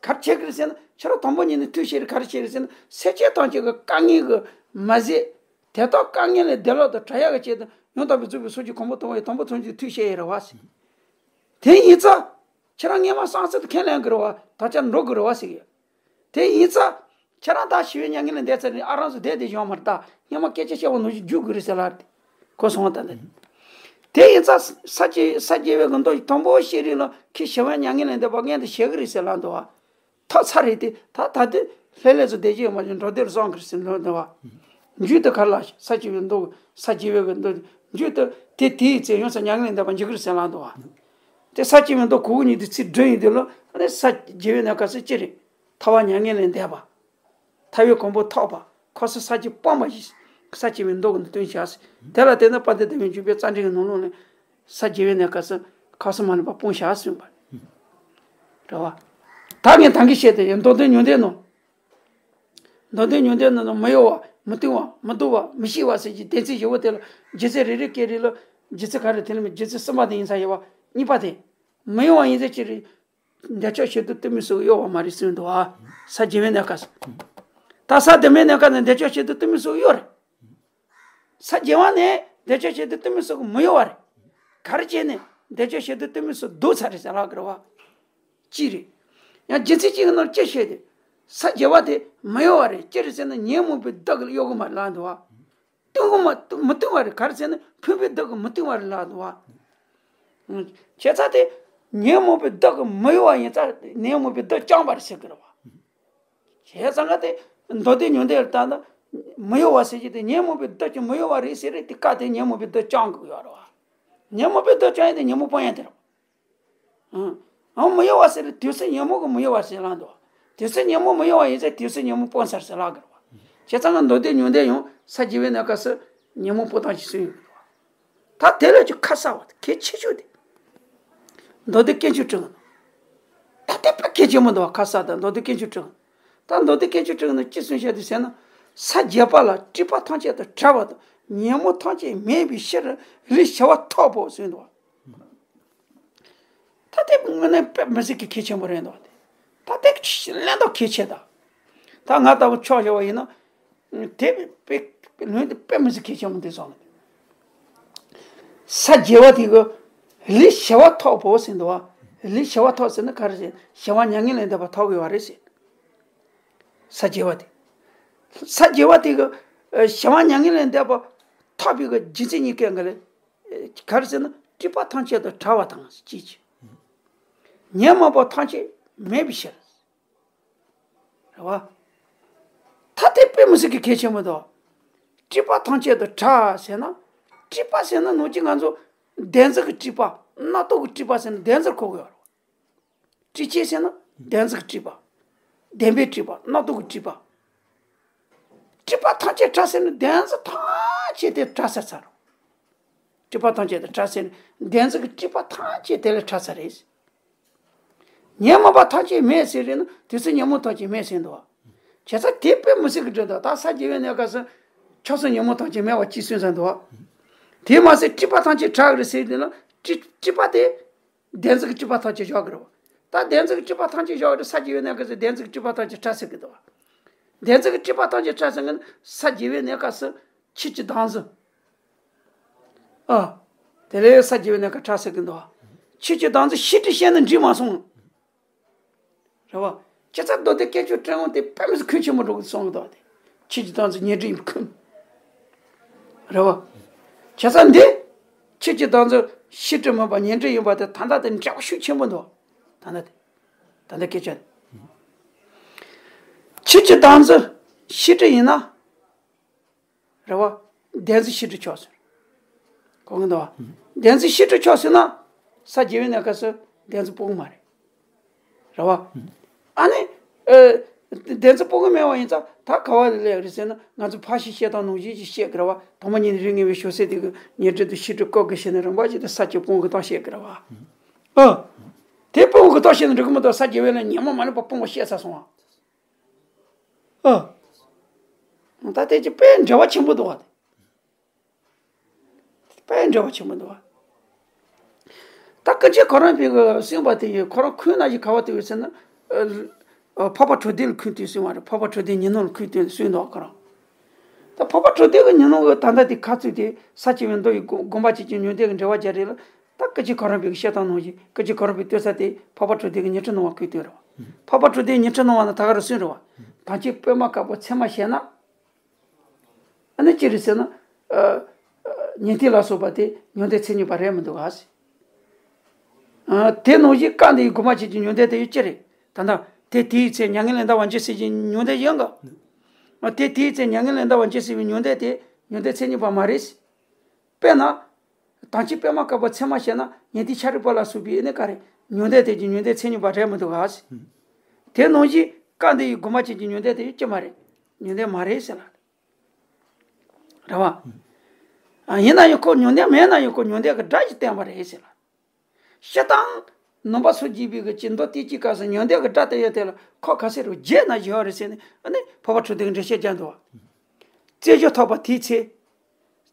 ག་རེ་བྱེད་ཀྱི་རེད་ཟེར་ན་ཁྱེད་རང་དང་པོ་ཉིད་ནས་ཐུགས་བཞེད་ག་རེ་བྱེད་ཀྱི་རེད་ཟེར་ན་སེམས་ཅན་ཐམས་ཅད་ཀྱི་དཀའ་ངལ་གྱི་མ་ཟད། དེ་དག་དཀའ་ངལ་ལས་བདེ་ལོག་ཏུ་བྲལ་ཡག་གི་ཆེད་དུ་ཡང་དག་པར་རྫོགས་པའི་སངས་རྒྱས་གོ་འཕང་ཐོབ་པའི་དང་པོ་ཐམས་ཅད་ཐུགས་བཞེད་ཡོད་རེད་བ་ཟེར། དེ་ཡིན་ཙང་། ཁྱེད་རང་སྔོན་མ་བསམ་ཚུལ་དེ་ཁས་ལེན་དགོས་རེད་བ། ད་ཆ་འགྲོ་དགོས་རེད་བ་ཟེར་གི་ཡོད། དེ་ཡིན་ཙང་། ཁྱེད་རང་ད་ཞི་བའི་མྱ་ངན་ལས་འདས་ཚར་ནས་ཨ་རང་ཚོ་བསྡད་བསྡད་ཡོང་མ་རེད་ད། སྔོན་མ་སྐད་ཆ་བཤད་པ་ནང་བཞིན་རྒྱུག་དགོས་རེད་ཟེར་ལབ་རེད། གོ་སོང་བ་ད་ལྟ། དེ་ཡིན་ཙང་ས་སྐྱེ་ས་སྐྱེ་བའི་གི་མདོ་དང་པོ་ཤེས་རིག་ལ་ཁྱེད་ཞི་བའི་མྱ་ངན་ལས་འདས་པ་མངོན་དུ་བྱེད་གི་རེད་ཟེར་ལབ་འདུག་བ། ཐོབ་ཚར་རེད་དེ་ད་ད་དུས་ལྷོད་ལྷོད་ཚོ་བསྡད་ཀྱི་ཡོད་མ་རེད། འགྲོ་དོན་བཟང་གི་རེད་ཟེར་ལབ་འདུག་བ། མཇུག་ཏུ་ག་རེ་ལབ་ས་སྐྱེ་བའི་མདོ་ས་སྐྱེ་བའི་གི་མདོ་མཇུག་ཏུ་དེ་དེའི་ཚེ་ཡོངས་སུ་མྱ་ངན་ལས་འདས་པ་འགྱུར་གི་རེད་ཟེར་ལབ་འདུག་བ། དེ་ས་སྐྱེ་བའི་མདོ་གོ་གི་ཉིད་དུ་ཚིག་སྒྲུབ་ཡིན་དུས་ལ་ཨ་ནི་ས་སྐྱེ་བའི་གནས་སྐབས་སུ་ཅི་རེད། ཐར་པ་མྱ་ངན་ལས་འདས་པ། ཐར་པའི་གོ་འཕང་ཐོབ་པ། འཁོར་གསུམ་ས་བཅུ་སྤངས་པ་ཞིག་ས་སྐྱེ་བའི་མདོ་གི་འདི་སྟོན་བྱ་ཟེར། དེ་ལ་བརྟེན་ནས་དཔལ་ལྡན་འདས་པའི་འཇུག་པའི་རྩ་འགྲེལ་གྱི་ནང་ལོགས་ནས་ས་བརྒྱད་པའི་གནས་སྐབས་སུ་འཁོར་གསུམ་མ་ལུས་པ་སྤོང་བྱ་གསུངས་པ་རེད་བ། ད་ངས་ད་གིན་བཤད་དེ་ཡང་མདོ་དོན་ཉུང་ལྡན་ནོ། མདོ་དོན་ཉུང་ལྡན་ནོ་ན་མི་གཡོ་བ་མི་ལྟུང་བ་མི་ལྡོག་པ་མི་ཤིགས་པ་ཟེར་གྱི་སྡེ་ཚན་བཞི་པོ་དེ་ལ་སྒྱུ་རྩལ་རེ་རེ་སྐད་རེ་ལ་སྒྱུ་རྩལ་ག་རེ་དེ་ལ་སྒྱུ་རྩལ་གསུམ་པ་དེ་ཡིན་ས་ཡོད་བ། གཉིས་པ་དེ། མི་གཡོ་བ་ཡིན་ཟེར་གྱི་རེད། འདོད་ཆགས་ཞེ་སྡང་གཏི་མུག་སོགས་གཡོ་བ་མ་རེད་གསུངས་འདུག་ཨ། ས་བརྒྱད་པའི་གནས་སྐབས་སུ། ད་ས་བདུན་པའི་གནས་སྐབས་ནས་འདོད་ཆགས་ཞེ་སྡང་གཏི་མུག་སོགས་གཡོ་རེད། ས་བརྒྱད་པ་ནས་འདོད་ཆགས་ཞེ་སྡང་གཏི་མུག་སོགས་མི་གཡོ་བ་རེད། ག་རེ་བྱས་ནས་འདོད་ཆགས་ཞེ་སྡང་གཏི་མུག་སོགས་ལྡོག་ཚར་རེད་ཟེར་ལབ་དགོས་རེད་བ། གཅིག་རེད། ཡང་རྒྱུ་མཚན་གཅིག་གི་ནང་ཅི་བཤད་དེ། ས་བརྒྱད་པ་དེ་མི་གཡོ་བ་རེད། ཅི་རེད་ཟེར་ན་ཉོན་མོངས་པའི་བདག་གིས་གཡོ་གི་མ་རེད་ལབ་འདུག་བ། ལྟུང་གི་མ་མི་ལྟུང་བ་རེད། ག་རེ་ཟེར་ན་ཕུང་པོའི་བདག་གིས་མི་ལྟུང་བ་རེད་ལབ་འདུག་བ། བྱས་ཙང་དེ། ཉོན་མོངས་པའི་བདག་གིས་མི་གཡོ་བ་ཡིན་ཙང་ཉོན་མོངས་པའི་བདག་བཅོམ་པ་རེད་ཟེར་གི་རེད་བ། བྱས་ཙང་ག་དེ། མདོ་སྡེ་ཉུང་ལྡན་ལྟར་ན། མི་གཡོ་བ་ཟེར་གྱི་དེ་ཉོན་མོངས་པའི་བདག་གིས་མི་གཡོ་བ་རེད་ཟེར་རེད་དེ་སྐབས་དེ་ཉོན་མོངས་པའི་བདག་བཅོམ་གི་ཡོད་རེད་བ། ཉོན་མོངས་པའི་བདག་བཅོམ་ཡ་དེ་ཉོན་མོངས་སྤོང་ཡ་དེ་རེད་བ། ཨང་། ཨང་། མི་གཡོ་བ་ཟེར་དུས་སུ་ཉོན་མོངས་ཀྱིས་མི་གཡོ་བ་ཟེར་ལབ་འདུག་དུས་སུ་ཉོན་མོངས་མི་གཡོ་བ་ཡིན་ཚེ་དུས་སུ་ཉོན་མོངས་སྤོང་ཚར་ཟེར་ལབ་དགོས་རེད་བ། བྱས་ཙང་ང་མདོ་སྡེ་ཉུང་ལྡན་ཡང་ས་བརྒྱད་པའི་གནས་སྐབས་སུ་ཉོན་མོངས་སྤོང་སྟངས་ཤིག་གསུངས་ཡོད་རེད་བ། ད་དེ་ལས་ཀྱང་ཁ་གསལ་བ་དང་གལ་ཆེ་ཤོས་དེ། མདོ་སྡེ་དཀོན་མཆོག་སྤྲུལ་ངོ་། ད་དེ་དཔེ་གལ་ཆེན་པོ་འདུག་བ། ཁ་གསལ་དང་མདོ་སྡེ་དཀོན་མཆོག་སྤྲུལ་ངོ་། ད་མདོ་སྡེ་དཀོན་མཆོག་སྤྲུལ་ངོ་ནས་ཅི་གསུངས་བཞག་དེ་ཟེར་ན། ས་བརྒྱད་པ་ལ་སྲིད་པ་ཐམས་ཅད་དང་བྲལ་བ་དང་ཉོན་མོངས་ཐམས་ཅད་མེད་པའི་ཕྱིར་ལུས་ཞི་བ་ཐོབ་བོ་གསུངས་འདུག་བ། ད་དེ་དངོས་གནས་དཔེ་མི་སྲིད་ཀྱི་གལ་ཆེན་པོ་རེད་འདུག་སྟེ། ད་དེ་གླེང་སྟངས་གལ་ཆེ་ད། ད་ང་ལྟ་བུ་ཆོག་བྱ་བ་ཡིན་ན། དེ་དཔེ་ལུང་དེ་དཔེ་མི་སྲིད་གལ་ཆེན་པོ་འདུག་བསམ། ས་བརྒྱད་པ་དེ་གི་ལུས་ཞི་བ་ཐོབ་བོ་ཟེར་འདུག་བ། ལུས་ཞི་བ་ཐོབ་ཟེར་ན་ག་རེ་ཟེར། ཞི་བ་མྱ་ངན་ལས་འདས་པ་ཐོབ་ཡོད་པ་རེད་ཟེར། ས་བརྒྱད་པ་དེ། ས་བརྒྱད་པ་དེ་གི་ཞི་བ་མྱ་ངན་ལས་འདས་པ་ཐོབ་པའི་གི་རྒྱུ་མཚན་གཉིས་ཀའི་གི་ལས། ག་རེ་ཟེར་ན་སྲིད་པ་ཐམས་ཅད་དང་བྲལ་བ་དང་གཅིག་གཅིག་ཉོན་མོངས་པ་ཐམས་ཅད་མེད་པའི་ཕྱིར། རེད་བ། ད་དེ་དཔེ་མི་སྲིད་ཀྱི་གལ་ཆེན་པོ་འདུག་སྲིད་པ་ཐམས་ཅད་དང་བྲལ་ཟེར་ན། སྲིད་པ་ཟེར་ན་ནང་བཞིན་ང་ཚོ་བདེན་འཛིན་གྱི་སྲིད་པ་རྣམ་རྟོག་གི་སྲིད་པ་ཟེར་ན་བདེན་འཛིན་གོ་གི་ཡོད་རེད་བ། སྲིད་ཅེས་ཟེར་ན་བདེན་འཛིན་གྱི་སྲིད་པ། བདེན་པའི་སྲིད་པ་རྣམ་རྟོག་གི་སྲིད་པ། སྲིད་པ་ཐམས་ཅད་བྲལ་ཟེར་ན་བདེན་འཛིན་ཐམས་ཅད་དེ་བྲལ་ཟེར་ཚར་རོ། སྲིད་པ་ཐམས་ཅད་དེ་བྲལ་ཟེར་ན་བདེན་འཛིན་གྱི་སྲིད་པ་ཐམས་ཅད་དེ་ལས་བྲལ་ས་རེད། ཉོན་མོངས་པ་ཐམས་ཅད་མེད་ཟེར་རེད་ན་དེ་ཚོ་ཉོན་མོངས་ཐམས་ཅད་མེད་ཟེར་འདུག་བ། བྱས་ཙང་དེ་དཔེ་མི་སྲིད་ཀྱི་འདྲ་འདུག་ད་ས་བརྒྱད་པའི་གནས་སྐབས་སུ་ཆོས་སུ་ཉོན་མོངས་ཐམས་ཅད་མེད་པ་ཅིག་གསུངས་ས་འདུག་བ། དེ་མ་ཟད་སྲིད་པ་ཐམས་ཅད་བྲལ་གི་རེད་ཟེར་དེ་ལ་སྲིད་སྲིད་པ་དེ། བདེན་འཛིན་གྱི་སྲིད་པ་ཐམས་ཅད་བཞག་གི་རེད་བ། ད་བདེན་འཛིན་གྱི་སྲིད་པ་ཐམས་ཅད་བཞག་གི་རེད། ས་བརྒྱད་པའི་གནས་སྐབས་སུ་བདེན་འཛིན་གྱི་སྲིད་པ་ཐམས་ཅད་བྲལ་ཟེར་གི་འདུག་བ། བདེན་འཛིན་གྱི་སྲིད་པ་ཐམས་ཅད་བྲལ་ཟེར་གི་ན་ས་བརྒྱད་པའི་གནས་སྐབས་སུ་ཆོས་ཀྱི་བདག་འཛིན། ཨ། དེ་ལས་ས་བརྒྱད་པའི་གནས་སྐབས་བྲལ་ཟེར་གི་འདུག་བ། ཆོས་ཀྱི་བདག་འཛིན་ཤེས་སྒྲིབ་ཤེས་ན་འགྲིག་མ་སོང་། རེད་བ། ཁྱེད་ཚ་མདོ་སྡེ་དཀོན་མཆོག་སྤྲུལ་ངོ་དེ་དཔེ་མི་སྲིད་གལ་ཆེན་པོ་འགྲོ་གི་སོང་གི་འདུག་བ་དེ། ཆོས་ཀྱི་བདག་འཛིན་ཉོན་སྒྲིབ་ཡིན་པ་ཁུམ། རེད་བ། ཁྱེད་ཚ་འདི། ཆོས་ཀྱི་བདག་འཛིན་ཤེས་སྒྲིབ་མིན་པ་ཉོན་སྒྲིབ་ཡིན་པ་དེ་ད་ལྟ་དེ་འབྲེལ་བ་ཤུགས་ཆེན་པོ་འདུག་ད་ལྟ་དེ། ད་ལྟ་སྐད་ཆ་དེ། ཆོས་ཀྱི་བདག་འཛིན་ཤེས་སྒྲིབ་ཡིན་ན། རེད་བ། བདེན་འཛིན་ཤེས་སྒྲིབ་ཆོག་ཟེར། གོ་གི་འདུག་བ། བདེན་རྫུན་ཤེས་སྒྲུབ་ཆོག་ཟེར་ན། ས་བརྒྱད་པའི་གནས་སྐབས་སུ་བདེན་རྫུན་སྤོ་གི་མ་རེད། རེད་བ། ཨ་ནི། ཨ། བདེན་རྫུན་སྤོ་གི་མེད་པ་ཡིན་ཙང་ད་ག་བ་ལས་སླེབས་རེད་ཟེར་ན། ང་ཚོ་ཕར་ཕྱིན་བཤད་སྟངས་ནང་བཞིན་ཅིག་བཤད་གི་རེད་བ། ཐོག་མ་ཉིད་ནས་རིགས་ངེས་པའི་བྱང་སེམས་དེ་གི་ཉེ་འབྲེལ་དུ་ཤེས་སྒྲུབ་བཀོད་དགོས་ཞེས་ནས་རིམ་པ་བཞིན་དུ་ས་བཅད་སྤོང་གི་སྟངས་བཤད་གི་རེད་བ། ཨ། དེ་སྤོང་གི་སྟངས་བཤད་ན་འགྲིག་གི་མི་འདུག་ས་བརྒྱད་པ་ལ་ཉི་མ་མ་ལེན་པར་སྤོང་བ་བཤད་ཚར་སོང་བ། ཨ། ད་དེ་ཅི་དཔེ་འབྲེལ་བ་ཆེན་པོ་འདུག་བ། དཔེ་འབྲེལ་བ་ཆེན་པོ་འདུག་བ། ད་སྐུ་མཁྱེན་གོ་རམས་པའི་གི་གསུངས་པ་དེ་ཡིས་ཁོ་རང་ཁུངས་ན་ཞིག་ག་བ་དེ་ཡོད་ཟེར་ན། ཨ། ཨ། འཕགས་པ་གྲོལ་སྡེ་ལ་ཁུངས་གཏུགས་གསུངས་པ་རེད། འཕགས་པ་གྲོལ་སྡེའི་ཉིན་ནོར་ལ་ཁུངས་གཏུགས་གསུངས་འདུག་ཁོ་རང་། ད་འཕགས་པ་གྲོལ་སྡེ་གི་ཉིན་ནོར་གི་ད་ལྟ་དེ་ཁ་ཚུད་དེ་ས་བཅད་པའི་མདོ་ཡི་དགོངས་དགོངས་པ་བྱེད་ཀྱི་ཉོན་ཏན་གྱི་འབྲེལ་བ་སྦྱར་རེད་ལ། ད་སྐུ་མཁྱེན་གོ་རམས་པའི་གི་བཤད་སྟངས་ནང་བཞིན་སྐུ་མཁྱེན་གོ་རམས་པའི་ལྟོས་ས་དེ་འཕགས་པ་གྲོལ་སྡེ་གི་ཉི་ཁྲི་སྣང་བ་ཁུངས་གཏུགས་རེད་བ། འཕགས་པ་གྲོལ་སྡེའི་ཉི་ཁྲི་སྣང་བ་ན་ད་ག་རང་གསུངས་རེད་བ། དམ་ཅན་པད་མ་དཀར་པོ་མཚན་མ་བྱས་ན། ཨ་ནི་ཅི་རེད་ཟེར་ན། ཨ། ཨ། ཉན་ཐོས་ལ་སོགས་པ་དེ་ཉོན་ཏན་མཚན་ཉིད་པ་རེད་མི་འདུག་ག་ཟེར། ཨ། དེ་ནང་བཞིན་སྐབས་འདིའི་དགོངས་པ་བྱེད་ཀྱི་ཉོན་ཏན་དེ་ཡང་ཅི་རེད། ད་ལྟ་དེ་དེའི་ཚེ་མྱ་ངན་ལས་འདའ་བར་འགྱུར་ཟེར་གྱི་ཉོན་ཏན་ཡོད་ག། ཨ། དེ་དེའི་ཚེ་མྱ་ངན་ལས་འདའ་བར་འགྱུར་ཟེར་བའི་ཉོན་ཏན་དེ་ཉོན་ཏན་མཚན་ཉིད་པ་མ་རེད་ཟེར། དཔེར་ན། དམ་ཅན་པད་མ་དཀར་པོ་མཚན་མ་བྱས་ན་ཉན་ཐོས་ཤཱ་རིའི་བུ་ལ་སོགས་པའི་ཨ་ནི་ག་རེ། ཉོན་ཏན་དེ་གྱི་ཉོན་ཏན་མཚན་ཉིད་པ་རེད་མི་འདུག་ག་ཟེར། དེ་ནང་བཞིན་སྐབས་འདིའི་དགོངས་པ་བྱེད་ཀྱི་ཉོན་ཏན་དེ་ཡང་ཅི་མ་རེད། ཉོན་ཏན་མ་རེད་ཟེར་ལ། རེད་བ། ཨ། ཡིན་ན་ཡང་ཁོ་ཉོན་ཏན་མེད་ན་ཡང་ཁོ་ཉོན་ཏན་གྱི་སྒྲ་ཞིག་བསྟན་པ་རེད་ཟེར་ལ། སྤྱིར་བཏང་། ནང་པ་སངས་རྒྱས་པའི་གི་ཅི་མདོ་སྡེ་སྤྱིའི་སྐབས་སུ་ཉོན་ཏན་གྱི་སྒྲ་དེ་ཡོད་དེ་ལ་ཁོ་ག་ཟེར་རོ་བརྒྱད་ན་བཞི་བ་རེད་ཟེར་ནས་ཨ་ནི་འཕགས་པ་གྲོལ་སྡེ་གི་འགྲེལ་བཤད་རྒྱག་འདུག་བ། རྩོད་གཞི་ཐོབ་པ་དེའི་ཚེ།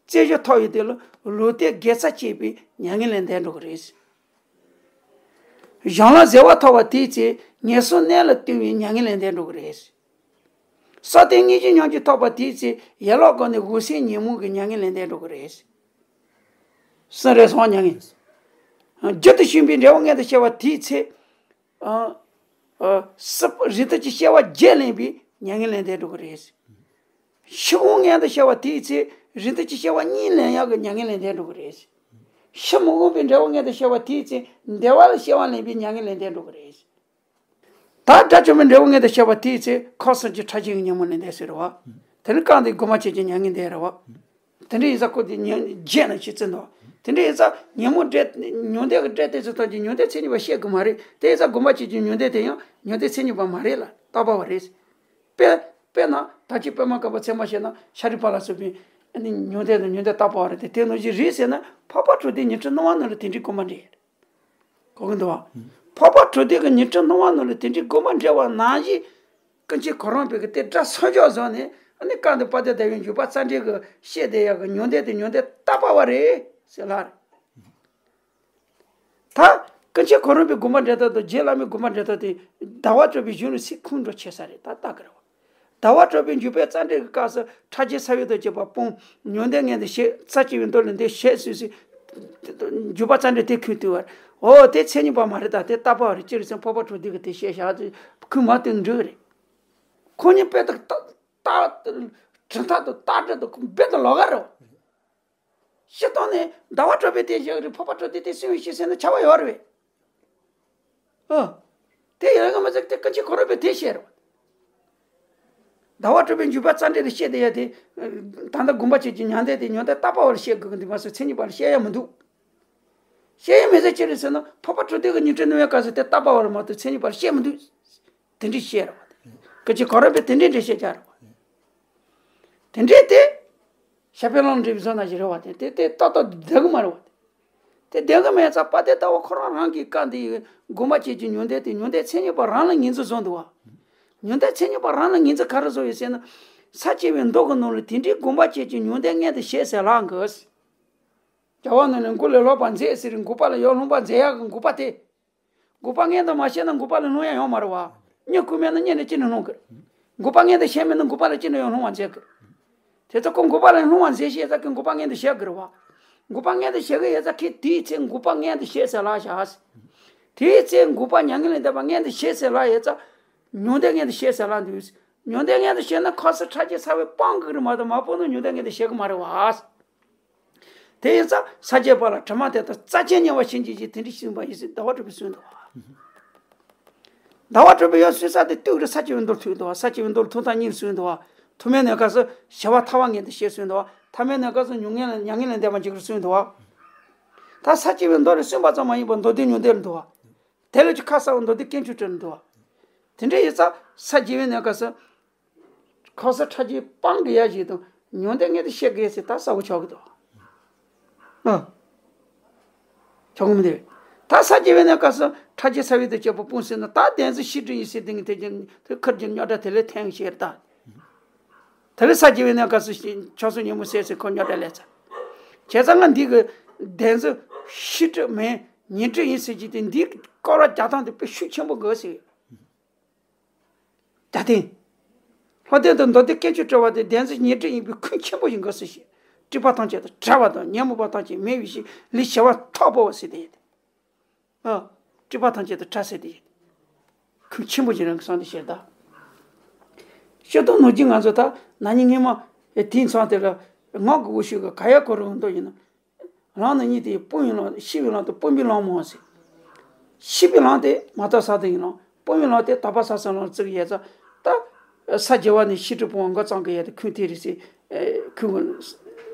རྩོད་གཞི་ཐོབ་ཡོད་དེ་ལ་ལུས་རྟེན་དགེ་རྩ་བཅས་པའི་མྱ་ངན་ལས་འདས་འགྲོ་གི་རེད། གཞན་ལ་བཟོད་པ་ཐོབ་པ་དེའི་ཚེ་ངན་སོང་གནས་ལ་ལྟུང་བའི་མྱ་ངན་ལས་འདས་འགྲོ་གི་རེད། ས་སྟེང་དངོས་གཞི་ཉམས་ཀྱིས་ཐོབ་པ་དེའི་ཚེ་ཡན་ལག་སྒོ་ནས་འོད་གསལ་ཉོན་མོངས་ཀྱི་མྱ་ངན་ལས་འདས་འགྲོ་གི་རེད། གསུམ་རེ་ཟུང་མྱ་ངན། རྒྱུ་དང་བྱས་པའི་འབྲས་བུ་མངོན་དུ་བྱས་པ་དེའི་ཚེ། ཨ། ཨ། སྲིད་པ་རིགས་དྲུག་གི་སྐྱེ་བ་བརྒྱད་ལེན་པའི་མྱ་ངན་ལས་འདས་འགྲོ་གི་རེད། ཕྱིར་འོང་མངོན་དུ་བྱས་པ་དེའི་ཚེ་རིགས་དྲུག་གི་སྐྱེ་བ་གཉིས་ལེན་ཡག་གི་མྱ་ངན་ལས་འདས་འགྲོ་གི་རེད། ཕྱིར་མི་འོང་པའི་འབྲས་བུ་མངོན་དུ་བྱས་པ་དེའི་ཚེ་བདེ་བ་ལ་སྐྱེ་བ་ལེན་པའི་མྱ་ངན་ལས་འདས་འགྲོ་གི་རེད། ད་དགྲ་བཅོམ་པའི་འབྲས་བུ་མངོན་དུ་བྱས་པ་དེའི་ཚེ་འཁོར་གསུམ་གྱི་ཕྲ་ཞིང་ཉོན་མོངས་ལས་འདས་ཟེར་བ། དེ་ནི་སྐབས་འདིའི་དགོངས་པ་བྱེད་ཀྱི་མྱ་ངན་འདས་རེད་བ། དེ་འདྲ་ཡིན་ཙང་ཁོ་དེ་ཉོན་བརྒྱད་ན་ཅི་བརྩི་འདུག་དེ་འདྲ་ཡིན་ཙང་ཉོན་མོངས་སྒྲ་ཉོན་ཏན་གྱི་སྒྲ་དེ་ཚོ་ཐམས་ཅད་ཉོན་ཏན་མཚན་ཉིད་པ་བཤད་གི་མ་རེད། དེ་ཡིན་ཙང་དགོངས་པ་བྱེད་ཀྱི་ཉོན་ཏན་དེ་ཡང་ཉོན་ཏན་མཚན་ཉིད་པ་མ་རེད་ལ་རྟག་པ་བ་རེད། དཔེ་དཔེར་ན་ད་ཅི་པད་མ་དཀར་པོ་མཚན་མ་བྱས་ན་ཤཱ་རིའི་བུ་ལ་སོགས་པའི་ཨ་ནི་ཉོན་ཏན་དང་ཉོན་ཏན་རྟག་པ་བ་རེད་དེ། དེ་ནང་བཞིན་རེད་ཟེར་ན་འཕགས་པ་གྲོལ་སྡེའི་ཉི་ཁྲི་སྣང་བ་ནང་ལ་དེ་འདྲའི་དགོངས་པ་འགྲེལ། གོ་གི་འདུག་བ། འཕགས་པ་གྲོལ་སྡེ་གི་ཉི་ཁྲི་སྣང་བ་ནང་ལ་དེ་འདྲའི་དགོངས་པ་འགྲེལ་བ་ནང་བཞིན། ཀུན་མཁྱེན་གོ་རམས་པའི་གི་དེ་སྒྲ་སངས་རྒྱས་བཟོ་ནས་ཨ་ནི་སྐབས་འདིར་དཔལ་ལྡན་ཟླ་བའི་འཇུག་པ་རྩ་འགྲེལ་གི་བཤད་བསྡད་ཡག་གི་ཉོན་ཏན་དེ་ཉོན་ཏན་རྟག་པ་བ་རེད་ཟེར་ལ། ད་ཀུན་མཁྱེན་གོ་རམས་པའི་དགོངས་པ་འགྲེལ་སྟངས་དང་རྗེ་བླ་མའི་དགོངས་པ་འགྲེལ་སྟངས་དེ་ཟླ་བ་གྲགས་པའི་གཞུང་ལ་སེ་ཁུངས་འགྲོ་ཆེ་ས་རེད་ད་ལྟ་གི་རེད་བ། ཟླ་བ་གྲགས་པའི་འཇུག་པའི་རྩ་འགྲེལ་གྱི་སྐབས་སུ་ཕྲ་རྒྱས་ས་བོན་དང་བཅས་པ་སྤོང་། ཉོན་ཏན་མངོན་དུ་བྱེད། རྩ་ཆེ་བའི་མདོ་ལས་འདི་བཤད་ཟེར་ཟེར། འཇུག་པ་རྩ་འགྲེལ་དེ་ཁུངས་གཏུགས་པར། འོ་དེ་མཚན་ཉིད་པ་མ་རེད་ད་དེ་རྟག་པ་བ་རེད། ཅི་རེད་ཟེར་ན་འཕགས་པ་གྲོལ་སྡེ་གི་དེ་བཤད་བཞག་ཚེ་ཁུངས་མ་གཏུགས་འགྲིག་གི་རེད། ཁོ་གཉིས་དཔེ་དང་རྟགས་རྟགས་གྲུབ་མཐའ་དང་རྟགས་འགྲེལ་དང་རྦད་དེ་ལོགས་ཀ་རེད་བ། སྤྱིར་བཏང་ནས་ཟླ་བ་གྲགས་པས་དེ་བཤད་གི་རེད། འཕགས་པ་གྲོལ་སྡེས་དེ་གསུངས་པའི་ཕྱིར་ཟེར་ན་ཁྱབ་པ་ཡོད་རེད་བས། ཨ། དེ་ཡོད་གི་མ་ཟད་དེ་ཀུན་མཁྱེན་གོ་རམས་པས་དེ་བཤད་རེད་བ། ཟླ་བ་གྲགས་པའི་འཇུག་པ་རྩ་འགྲེལ་ལ་བཤད་བསྡད་ཡ་དེ། ད་ལྟ་དགོངས་པ་བྱེད་ཀྱི་ཉོན་ཏན་དེ་ཉོན་ཏན་རྟག་པ་བ་ལ་བཤད་དགོས་གི་འདུག་མ་ཟད་མཚན་ཉིད་པ་ལ་བཤད་ཡ་མི་འདུག་བཤད་ཡ་མེད་ཟེར་ཅི་རེད་ཟེར་ན་འཕགས་པ་གྲོལ་སྡེ་གི་ཉི་ཁྲི་སྣང་བའི་སྐབས་སུ་དེ་རྟག་པ་བ་ལ་མ་གཏོགས་མཚན་ཉིད་པ་ལ་བཤད་མི་འདུག་དེ་འདྲའི་བཤད་རེད་བ། ཀུན་མཁྱེན་གོ་རམས་པས་དེ་འདྲའི་འགྲེལ་བཤད་རྒྱག་རེད་བ། དེ་འདྲའི་དེ། ཞྭ་པའི་གླིང་འགྲེལ་པའི་བཟོ་ན་ཞིག་རེད་བ། དེ་དེ་དེ་ཏག་ཏག་བསྡད་གི་མ་རེད་བ། དེ་བསྡད་གི་མེད་ཙང་དཔལ་ལྡན་ཟླ་བ་ཁོ་རང་རང་གིས་སྐབས་འདིའི་དགོངས་པ་བྱེད་ཀྱི་ཉོན་ཏན་དེ་ཉོན་ཏན་མཚན་ཉིད་པ་རང་ལ་ངོས་འཛིན་བཟོ་འདུག་བ། ཉོན་ཏན་མཚན་ཉིད་པ་རང་ལ་ངོས་འཛིན་ག་རེ་བཟོ་ཡོད་ཟེར་ན། ས་བཅད་པའི་མདོ་གི་ནང་ལ་དེ་འདྲའི་དགོངས་པ་བྱེད་ཀྱི་ཉོན་ཏན་མངོན་དུ་བྱེད་ཟེར་ལབ་འགོ། རྒྱལ་བ་རྣམས་ནི་མགོ་ལས་ལོག་པར་མཛད་ཟེར་མགོ་པ་ལ་ཡང་ལྷུང་བར་མཛད་ཡག་གི་མགོ་པ་དེ། མགོ་པ་མངོན་དུ་མ་བྱས་ན་མགོ་པ་ལ་ལྷུང་ཡ་ཡོང་མ་རེད་བ། གཉིད་ཁུག་མེད་ན་གཉིད་ནས་ཅི་ནས་ལྷུང་གི་རེད། མགོ་པ་མངོན་དུ་བྱས་མེད་ན་མགོ་པ་ལ་ཅི་ནས་ཡང་ལྷུང་བར་མཛད་གི་རེད། དེ་ཚོ་ཁོ་མགོ་པ་ལ་ལྷུང་བར་མཛད་ཤེས་ས་ཀྱི་མགོ་པ་མངོན་དུ་བྱེད་གི་རེད་བ། མགོ་པ་མངོན་དུ་བྱེད་གི་ཡོད་ས་ཁྱེད་དེའི་ཚེ་མགོ་པ་མངོན་དུ་བྱེད་ཟེར་ལབ་བཞག་དེའི་ཚེ་མགོ་པ་མྱ་ངན་ལས་འདས་པ་མངོན་དུ་བྱེད་ཟེར་ལབ་ཡོད་ས། ཉོན་ཏན་མངོན་དུ་བྱེད་ཟེར་ལབ་འདུག་ཉོན་ཏན་མངོན་དུ་བྱེད་ན་ཁ་སང་ཕྲ་རྒྱས་ས་བོན་སྤང་གི་རེད་མ་གཏོགས་མ་སྤོ་ན་ཉོན་ཏན་མངོན་དུ་བྱེད་གི་མ་རེད་བ། དེ་ཡིན་ཙང་ས་བཅད་པ་ལ་དྲི་མ་དེ་དག་རྩ་ཆེན་ཉེ་བར་ཞིབ་ཅིང་དཔྱད་དེ་འདྲ་གསུངས་པ་ཡིན་ཟེར་ཟླ་བ་གྲགས་པས་གསུངས་འདུག་ཟླ་བ་གྲགས་པས་ཡང་གསུངས་ས་དེ་ཏོག་རེ་ས་བཅད་པའི་མདོར་ཐུག་འདུག་ས་བཅད་པའི་མདོར་ཐུག་སྟངས་གཉིས་གསུངས་འདུག་ཐོག་མའི་གནས་སྐབས་སུ་བྱ་བ་ཐར་བ་མངོན་དུ་བྱེད་གསུངས་འདུག་ཐ་མའི་གནས་སྐབས་སུ་མྱ་ངན་ལས་མྱ་ངན་ལས་འདས་པ་འཇུག་གི་གསུངས་འདུག་ད་ས་བརྗེ་བའི་མདོ་རེ་གསུངས་པ་ཙམ་མ་ཡིན་པར་མདོ་སྡེ་ཉུང་འདོད་འདུག་བ། དེ་ལས་ཀྱི་ཁ་གསལ་བ་མདོ་སྡེ་དཀོན་མཆོག་སྤྲུལ་འདུག་བ། དེ་འདྲ་ཡིན་ཙང་ས་བརྗེ་བའི་གནས་སྐབས་སུ། ཁ་གསལ་ཕྲ་རྒྱས་སྤང་གི་ཡ་ཞིག་དང་ཉུང་འདོད་ངེས་དུ་བཤད་དགོས་ཟེར་ད་གསལ་བོ་ཆགས་ཀྱི་འདུག་ཨ། ཆོག་གི་མི་འདུག་ད་ས་བརྗེ་བའི་གནས་སྐབས་སུ་ཕྲ་རྒྱས་ས་བོན་དང་བཅས་པ་སྤུངས་ཟིན་ན་ད་བདེན་རྫུན་ཕྱིར་དྲི་ཡིན་ཟེར་དེ་ངས་དེ་ཀྱང་དེ་ཁུར་གྱི་རྙོག་དྲ་དེ་ལས་ཐོན་ཞེས་ད། དེ་ལས་ས་བརྗེ་བའི་གནས་སྐབས་སུ་ཆོས་སྲུང་ཉིན་མོ་ཟེར་ཟེར་ཁོ་རྙོག་དྲ་ལས་ཚར། བྱས་ཙང་ང་འདི་གི་བདེན་རྫུན་ཕྱིར་དྲི་མིན་ཉིན་དྲི་ཡིན་ཟེར་གྱི་དེ་འདི་སྐོར་བ་རྒྱག་སྟངས་དེ་དཔེ་ཤུགས་ཆེན་པོ་དགོས་ཟེར། རྒྱ་བསྟན། ལྷོ་བསྟན་དང་མདོ་སྡེ་དཀོན་མཆོག་སྤྲུལ་བ་དེ་བདེན་རྫུན་ཉིན་དྲི་ཡིན་པའི་ཁུངས་ཆེན་པོ་ཡིན་དགོས་ཟེར་ཞེས། དྲི་པ་ཐམས་ཅད་དུ་བྲལ་བ་དང་ཉོན་མོངས་པ་ཐམས་ཅད་མེད་པའི་ཕྱིར་ལས་བྱ་བ་ཐོབ་པོ་ཟེར་དེ་ཡིན། ཨ། དྲི་པ་ཐམས་ཅད་དུ་བྲལ་ཟེར་དེ་ཡིན། ཁུངས་ཆེན་པོ་ཞིག་རང་གི་གསུངས་ཏེ་བཤད་ད། སྤྱིར་བཏང་ནོར་གྱི་ང་ཚོ་ད་ན་ནིང་སྔོན་མ་དེའི་མཚམས་དེ་ལ་ངག་གི་འོ་ཤོད་ཀྱི་ག་ཡ་གོ་རུ་འདོ་ཡིན་ན། རང་ནི་གཉིད་དེ་སྤོང་བའི་ལམ་ཤི་བའི་ལམ་དུ་སྤོང་བའི་ལམ་མོ་ཟེར། ཤི་བའི་ལམ་དེ་མ་དག་ས་དང་ཡིན་ལམ་སྤོང་བའི་ལམ་དེ་དག་པ་ས་སོང་ལམ་བརྩི་གི་ཡས་ཙང་ད། ས་བརྗེ་བ་ནས་ཤི་དྲི་སྤོང་བ་འགོ་བརྩམས་གི་ཡས་དེ་ཁུངས་དེ་རེད་ཟེར། ཁུངས་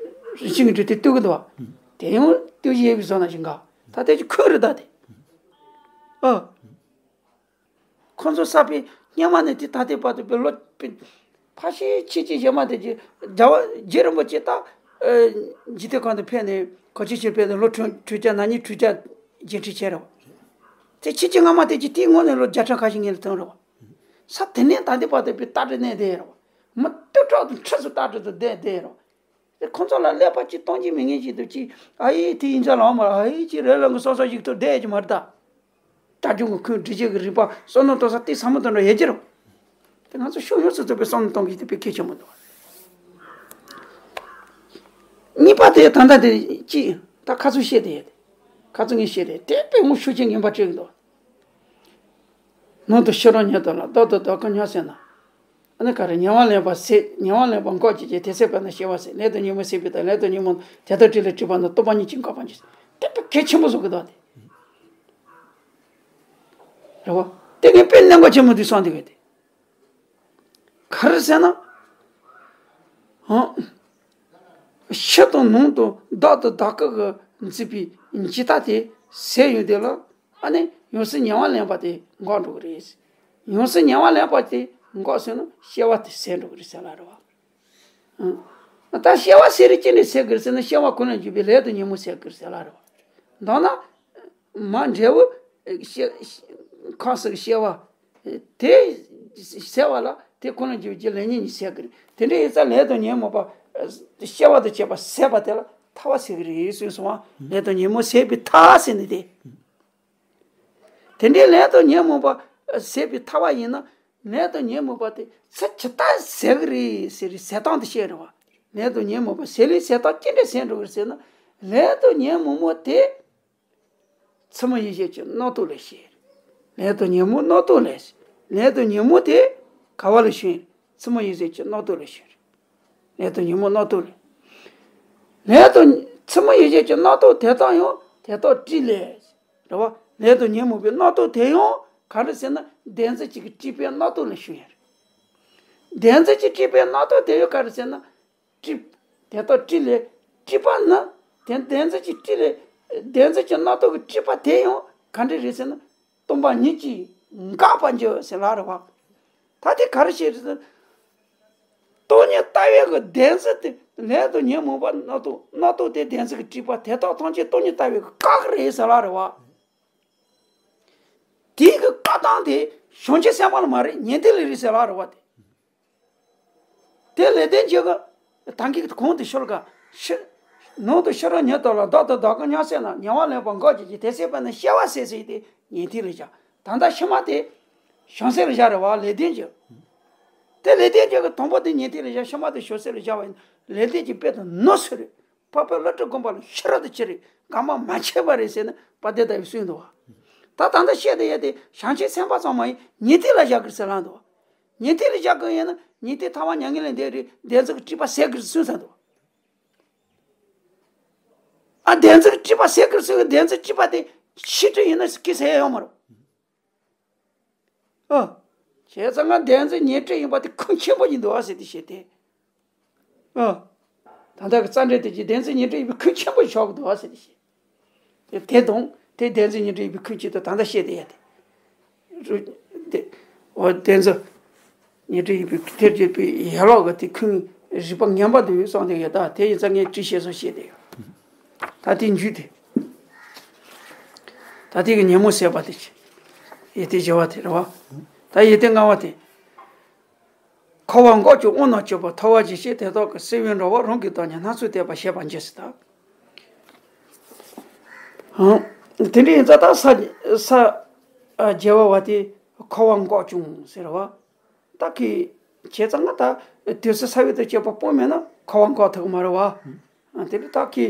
རིན་ཆེན་གྱི་འབྲུ་དེ་བཏུས་གི་འདུག་བ། དེ་ཡང་བཏུས་ཡས་པའི་བཟོ་ན་ཞིག་འགའ་ད་དེ་ཅི་ཁུངས་རེད་ད་དེ། ཨ། ཁོང་ཚོ་བསགས་པའི་སྔོན་མ་ནས་དེ་ད་ལྟའི་བར་དུ་པའི་ལོ་པའི་ཕ་ཤི་ཆེ་ཆེ་གཞན་མ་དེ་ཀྱི་རྒྱལ་བ་རྗེ་རིན་པོ་ཆེ་ད་འཇིག་རྟེན་ཁམས་དུ་ཕེབས་ནས་གོ་ཆེ་ཆེར་ཕེབས་ནས་ལོ་དྲུག་དྲུག་བརྒྱ་ན་ནིང་དྲུག་བརྒྱ་བརྒྱད་ཁྲི་ཆེ་རེད་བ། དེ་ཆེ་ཆེ་སྔ་མ་དེ་ཀྱི་དེའི་སྔོན་ནས་ལོ་བརྒྱ་ཕྲག་ཁ་ཤས་ངེས་ལ་ཐོན་རེད་བ། ས་དེ་ནས་ད་ལྟའི་བར་དུ་པའི་རྟ་དྲེལ་གནས་དེ་རེད་བ། མི་སྟོང་ཕྲག་དང་ཁྲི་ཚོ་རྟ་དྲེལ་དུ་བསྡད་དེ་རེད་བ། དེ་ཁོང་ཚོ་ལ་ཀླད་པ་གཅིག་གཏོང་རྒྱུ་མེད་མཁན་ཞིག་འདུག་ཅིག་ཨ་ཡེ་དེ་ཡིན་ཙང་ལའོ་མ་ཨ་ཡེ་ཅིག་རེ་ལ་ངུ་སོ་སོ་ཞིག་ཏུ་བསྡད་ཀྱི་མ་རེད་ད། རྟ་རྒྱུག་གི་ཁོས་འབྲི་བྱེད་ཀྱི་རིག་པ་བསམ་བློ་གཏོང་ས་དེ་ས་མོ་དང་འདྲ་ཡོད་ཀྱི་རེད། དེ་ང་ཚོ་ཤོག་ཡོངས་སུ་རྫོགས་པའི་བསམ་བློ་གཏོང་གི་དེ་དཔེ་གལ་ཆེན་པོ་འདུག་གཉིས་པ་དེ་ད་ལྟ་དེ་ཅིག་ད་ཁ་ཚུགས་བཤད་དེ་ཡོད་དེ། ཁ་ཚུགས་ངས་བཤད་དེ་དེ་དཔེ་ངོ་ཤུགས་ཆེ་ངན་པ་སྤྲད་གི་འདུག་ནང་དུ་ཤི་རང་ཉལ་དུ་ལ་བདག་ཏུ་བདག་གི་ཉལ་ཟེར་ན། ཨ་ནི་ག་རེ་ཉལ་བ་ལེན་པ་ཟད་ཉལ་བ་ལེན་པ་འགོག་བྱེད་ཀྱི་དེ་ཟད་པ་ན་སྐྱེ་བ་ཟད་ལས་དང་ཉོན་མོངས་ཟད་པའི་དང་ལས་དང་ཉོན་མོངས་དེ་དག་དྲི་ལས་དྲི་པ་ན་སྟོང་པ་ཉིད་ཀྱིས་འགོག་པ་ཉིད་དེ་དཔེ་གལ་ཆེན་པོ་བཟོ་གི་འདུག་དེ། རེད་བ། དེ་ངས་དཔེ་གནད་འགག་ཆེན་པོ་འདི་གསུངས་འདུག་གས་དེ། ག་རེ་ཟེར་ན། ཧང་། ཕྱི་དང་ནང་དུ་བདག་ཏུ་བདག་གི་གི་འཛིན་པའི་འཇིག་ལྟ་དེ་ཟད་ཡོང་དུས་ལ། ཨ་ནི་ཡང་སྲིད་ཉལ་བ་ལེན་པ་དེ་འགོག་འགྲོ་གི་རེད། ཡང་སྲིད་ཉལ་བ་ལེན་པ་དེ་འགོག་སོང་ན་སྐྱེ་བ་དེ་ཟད་འགྲོ་གི་རེད་ཟེར་ལ་རེད་བ། ཨང་། ད་སྐྱེ་བ་ཟད་རེད་ཅི་ནས་ཟད་གི་རེད་ཟེར་ན་སྐྱེ་བ་ཀུན་ལས་འཇུག་པའི་ལས་དང་ཉོན་མོངས་ཟད་གི་རེད་ཟེར་ལ་རེད་བ། མདོར་ན། མ་འབྲས་བུ། ཤེ་ཤེ་ཁམས་སུ་སྐྱེ་བ། དེ་ཟད་པ་ལ་དེ་ཀུན་ལས་འཇུག་པའི་ལས་ཉོན་གཉིས་ཟད་གི་རེད། དེ་འདྲ་ཡིན་ཙང་ལས་དང་ཉོན་མོངས་པ། སྐྱེ་བ་དང་བཅས་པ་ཟད་པ་དེ་ལ་ཐར་པ་ཟེར་གི་རེད་གསུངས་སོང་བ། ལས་དང་ཉོན་མོངས་ཟད་པའི་ཐར་པ་ཟེར་ནི་དེ། དེ་འདྲའི་ལས་དང་ཉོན་མོངས་པ་ཟད་པའི་ཐར་པ་ཡིན་ན། ལས་དང་ཉོན་མོངས་པ་དེ་ཚེ་ཇི་ལྟར་ཟད་གི་རེད་ཟེར་ཟད་སྟངས་དེ་བཤད་རེད་བ། ལས་དང་ཉོན་མོངས་པ་ཟད་ལས་ཟད་སྟངས་ཅི་འདྲ་ཟད་འགྲོ་གི་རེད་ཟེར་ན། ལས་དང་ཉོན་མོངས་པ་དེ། མཚན་མོ་ཡེ་ཤེས་ཀྱི་རྣམ་རྟོག་ལས་སྐྱེས། ལས་དང་ཉོན་མོངས་རྣམ་རྟོག་ལས། ལས་དང་ཉོན་མོངས་དེ་ག་བ་ལས་བྱུང་། མཚན་མོ་ཡེ་ཤེས་ཀྱི་རྣམ་རྟོག་ལས་བྱུང་། ལས་དང་ཉོན་མོངས་རྣམ་རྟོག་ལས། ལས་དང་མཚན་མོ་ཡེ་ཤེས་ཀྱི་རྣམ་རྟོག་དེ་དག་ཡང་དེ་དག་དྲི་ལས། རེད་བ། ལས་དང་ཉོན་མོངས་པའི་རྣམ་རྟོག་དེ་ཡང་ག་རེ་ཟེར་ན་བདེན་འཛིན་གཅིག་གི་དྲི་པའི་རྣམ་རྟོག་ལས་བྱུང་ཡ་རེད། བདེན་འཛིན་གཅིག་དྲི་པའི་རྣམ་རྟོག་དེ་ཡང་ག་རེ་ཟེར་ན། དྲི། དེ་ལྟར་དྲི་ལས་དྲི་པ་ནི། དེ་བདེན་འཛིན་གྱི་དྲི་ལས། བདེན་འཛིན་གྱི་རྣམ་རྟོག་གི་དྲི་པ་དེ་ཡང་ག་འདྲ་རེད་ཟེར་ན། སྟོང་པ་ཉིད་ཀྱིས་འགག་པར་འགྱུར་ཟེར་ལ་རེད་བ། ད་དེ་ག་རེ་བྱེད་རེད་ཟེར་ན། སྟོང་ཉིད་ལྟ་བའི་གི་བདེན་འཛིན་དེ་ལས་དང་ཉོན་མོངས་པ་རྣམ་རྟོག་རྣམ་རྟོག་དེ་བདེན་འཛིན་གྱི་དྲི་པ་དེ་དག་ཐམས་ཅད་སྟོང་ཉིད་ལྟ་བའི་གི་བཀག་གི་རེད་ཟེར་ལ་རེད་བ། དེའི་གི་བཀག་སྟངས་དེ་བྱང་ཆུབ་སེམས་དཔའ་ལ་མ་རེད་ཉན་ཐོས་ལ་རེད་ཟེར་ལ་རེད་བ་དེ། དེ་ལས་དོན་བྱེད་ཀྱི། ད་གིན་གོང་དུ་ཤོར་ག་ཤི། ནང་དུ་ཤི་རང་ཉལ་དུ་ལ་བདག་ཏུ་བདག་གི་ཉལ་ཟེར་ན་ཉལ་བ་ལེན་པ་འགོག་བྱེད་ཀྱི་དེ་ཟད་པ་ནི་སྐྱེ་བ་ཟད་ཟེར་ཏེ་ཉན་ཐོས་ལ་བཞག་ད་ལྟ་ཕྱི་མ་དེ། བྱང་སེམས་ལ་བཞག་རེད་བ་ལས་དོན་བྱེད། དེ་ལས་དོན་བྱེད་ཀྱི་དང་པོ་དེ་ཉན་ཐོས་ལ་བཞག་ཕྱི་མ་དེ་བྱང་སེམས་ལ་བཞག་པ་ཡིན་ལས་དོན་གྱི་དཔེ་དང་ནོར་སུ་རེད། འཕགས་པའི་བློ་གྲོས་བསྒོམ་པ་ལ་ཤེས་རབ་ཏུ་ཅི་རེད་གང་མ་མ་ཆད་པ་རེད་ཟེར་ན་དཔལ་ལྡན་ཟླ་བས་གསུངས་འདུག་བ། ད་ད་ལྟ་བཤད་དེ་ཡོད་དེ་བྱང་ཆུབ་སེམས་དཔའ་ཚང་མ་ཡིན་ཉན་ཐོས་ལ་བཞག་གི་རེད་ཟེར་ལབ་འདུག་བ། ཉན་ཐོས་ལ་བཞག་གི་ཡིན་ན་ཉན་ཐོས་ཐར་པ་མྱ་ངན་ལས་འདས་རེད་བདེན་འཛིན་གྱི་སྒྲིབ་པ་ཟད་གི་རེད་གསུངས་ས་འདུག་ཨ་བདེན་འཛིན་གྱི་སྒྲིབ་པ་ཟད་གི་རེད་གསུངས་གི་བདེན་འཛིན་གྱི་སྒྲིབ་པ་དེ་ཕྱིར་དྲན་ཡིན་ན་སྐྱེ་ས་ཡོད་མ་རེད། ཨ། བྱས་ཙང་ང་བདེན་འཛིན་ཉོན་སྒྲིབ་ཡིན་པ་དེ་ཁུངས་ཆེན་པོ་ཡིན་འདུག་ཨ་ཟེར་ཏེ་བཤད་དེ། ཨ། ད་ལྟ་གི་རྩ་འགྲེལ་དེ་གྱིས་བདེན་འཛིན་ཉོན་སྒྲིབ་ཡིན་པའི་ཁུངས་ཆེན་པོ་ཆགས་ཀྱི་འདུག་ཨ་ཟེར་ཏེ་བཤད། དེ་དང་དེ་བདེན་འཛིན་ཉིད་སྒྲིབ་ཡོད་པའི་ཁུངས་གཅིག་ཏུ་ད་ལྟ་བཤད་དེ་ཡོད་དེ། རུ་དེ་འོ་བདེན་འཛིན་ཉིད་སྒྲིབ་ཡོད་པའི་དེར་བརྗོད་པའི་ཡན་ལག་གི་དེ་ཁུངས་རིགས་པ་ངན་པ་འདུག་བསམ་དེ་ཡོད། ད་དེ་ཡིན་ཙང་ངས་བྲིས་ཤེས་སོ་བཤད་དེ་ཡོད། ད་དེ་འཇུས་ཏེ། ད་དེ་གི་ཉོན་མོངས་ཟད་པ་དེ་ཡི་དེ་བྱ་བ་དེ་རེད་བ། ད་ཡི་དེ་ལྔ་བ་དེ། འཁོར་བ་འགོག་ཀྱང་དབང་རྣོན་སྤྱོད་པ། ཐོབ་པ་ཇི་སྲིད་དེ་དག་གི། སྲིད་པའི་འགྲོ་བ་རང་གིས་བདག་ཉིད། སྣ་ཚོགས་བསྟན་པ་བཤད་པར་འགྱུར་ཟེར་ད། ཧང་། དེ་འདྲ་ཡིན་ཙང་ད་ས་ས་ཨ་རྒྱལ་བ་བ་དེ་འཁོར་བ་འགོག་ཀྱང་ཟེར་བ། ད་གི་བྱས་ཙང་ང་ད་དུས་སུ་ས་བོན་དང་བཅས་པ་སྤུངས་མེད་ན་འཁོར་བ་འགོག་ཐུབ་ཀྱི་མ་རེད་བ། དེ་འདྲ་ད་གི་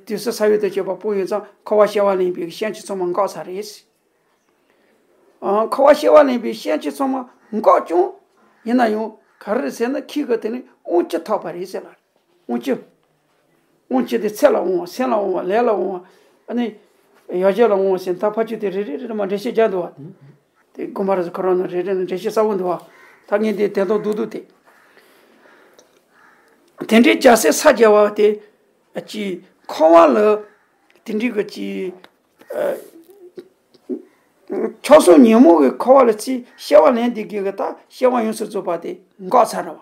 དུས་སུ་ས་བོན་དང་བཅས་པ་སྤུངས་ཡོད་ཙང་འཁོར་བ་སྐྱེ་བ་ལེན་པའི་སྐྱོན་ཅན་ཚང་མ་འགོག་ཚར་རེད། ཨ། འཁོར་བ་སྐྱེ་བ་ལེན་པའི་སྐྱོན་ཅན་ཚང་མ་འགོག་ཀྱང་། ཡིན་ན་ཡང་ག་རེ་རེད་ཟེར་ན་ཁྱེད་ཀྱིས་དེ་ནི་དབང་བཅུ་ཐོབ་པ་རེད་ཟེར་ལ། དབང་བཅུ། དབང་བཅུ་དེ་ཚེ་ལ་དབང་བ། སེམས་ལ་དབང་བ། ལས་ལ་དབང་བ། ཨ་ནི་ཡོ་བྱད་ལ་དབང་བ་ཟེར་ད་ཕར་ཚུར་དེ་རེ་རེ་རེ་རེ་མ་འགྲེལ་བཤད་རྒྱག་འདུག་བ། དེ་དགོངས་པ་རེད་ཟེར་ཁོ་རང་ནང་རེ་རེ་ནས་འགྲེལ་བཤད་གསལ་བོ་འདུག་བ། ད་ངས་འདི་དོན་དག་རྡོག་རྡོག་དེ། དེ་འདྲའི་རྒྱལ་སྲས་ས་རྒྱལ་བ་དེ་ཀྱི་འཁོར་བ་ལ་དེ་འདྲའི་གི་ཀྱི་ཨ། ཆགས་སོགས་ཉོན་མོངས་ཀྱི་འཁོར་བ་ལ་ཚུད་སྐྱེ་བ་ལེན་དེ་གི་གི་ད་སྐྱེ་བ་ཡོངས་སུ་རྫོགས་པ་དེ་འགོག་ཚར་རེད་བ།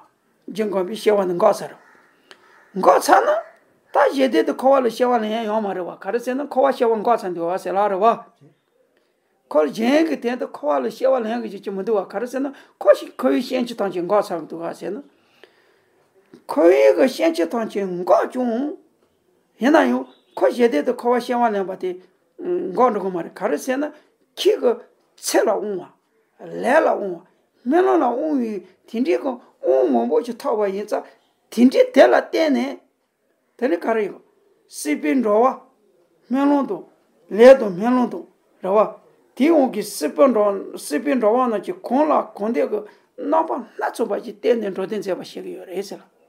རྒྱུ་འགོག་པའི་སྐྱེ་བ་ནི་འགོག་ཚར་རེད་བ། འགོག་ཚར་ན་ད་གཞི་དེ་དུ་འཁོར་བ་ལ་སྐྱེ་བ་ལེན་ཡ་ཡོང་མ་རེད་བ། ག་རེ་ཟེར་ན་འཁོར་བ་སྐྱེ་བ་འགོག་ཚར་འདུག་བ་ཟེར་ལ་རེད་བ། འཁོར་གཞན་གྱི་དོན་དུ་འཁོར་བ་ལ་སྐྱེ་བ་ལེན་གྱི་རྒྱུ་ཅི་མི་འདུག་བ། ག་རེ་ཟེར་ན་འཁོར་ཞིག་འཁོར་བའི་སྐྱོན་ཅི་ཐམས་ཅད་འགོག་ཚར་གི་འདུག་བ་ཟེར་ན། འཁོར་བའི་གི་སྐྱོན་ཅི་ཐམས་ཅད་འགོག་ཀྱང་། ཡིན་ན་ཡང་འཁོར་ཞི་བདེ་དུ་འཁོར་བ་སྐྱེ་བ་ལེན་པ་དེ་འགོག་འགྲོ་གི་མ་རེད། ག་རེ་ཟེར་ན་ཁྱེད་ཀྱི་ཚེ་ལ་དབང་བ། ལས་ལ་དབང་བ། སྨོན་ལམ་ལ་དབང་བའི་དེ་འདྲའི་གི་དབང་མང་པོ་ཞིག་ཐོབ་པ་ཡིན་ཙང་དེ་འདྲའི་དེ་ལ་བརྟེན་ནས། དེ་ནི་ག་རེ་ཡོད། སྲིད་པའི་འགྲོ་བ། སྨོན་ལམ་དང་། ལས་དང་སྨོན་ལམ་དང་རེད་བ། དེའི་དབང་གིས་སྲིད་པའི་འགྲོ་སྲིད་པའི་འགྲོ་བ་རྣམས་ཀྱི་གང་ལ་གང་འདོད་ཀྱི་རྣམ་པ་སྣ་ཚོགས་པ་ཞིག་བསྟན་ནས་འགྲོ་དོན་མཛད་པ་ཞིག་ཡོད་རེད་ཟེར་ལ།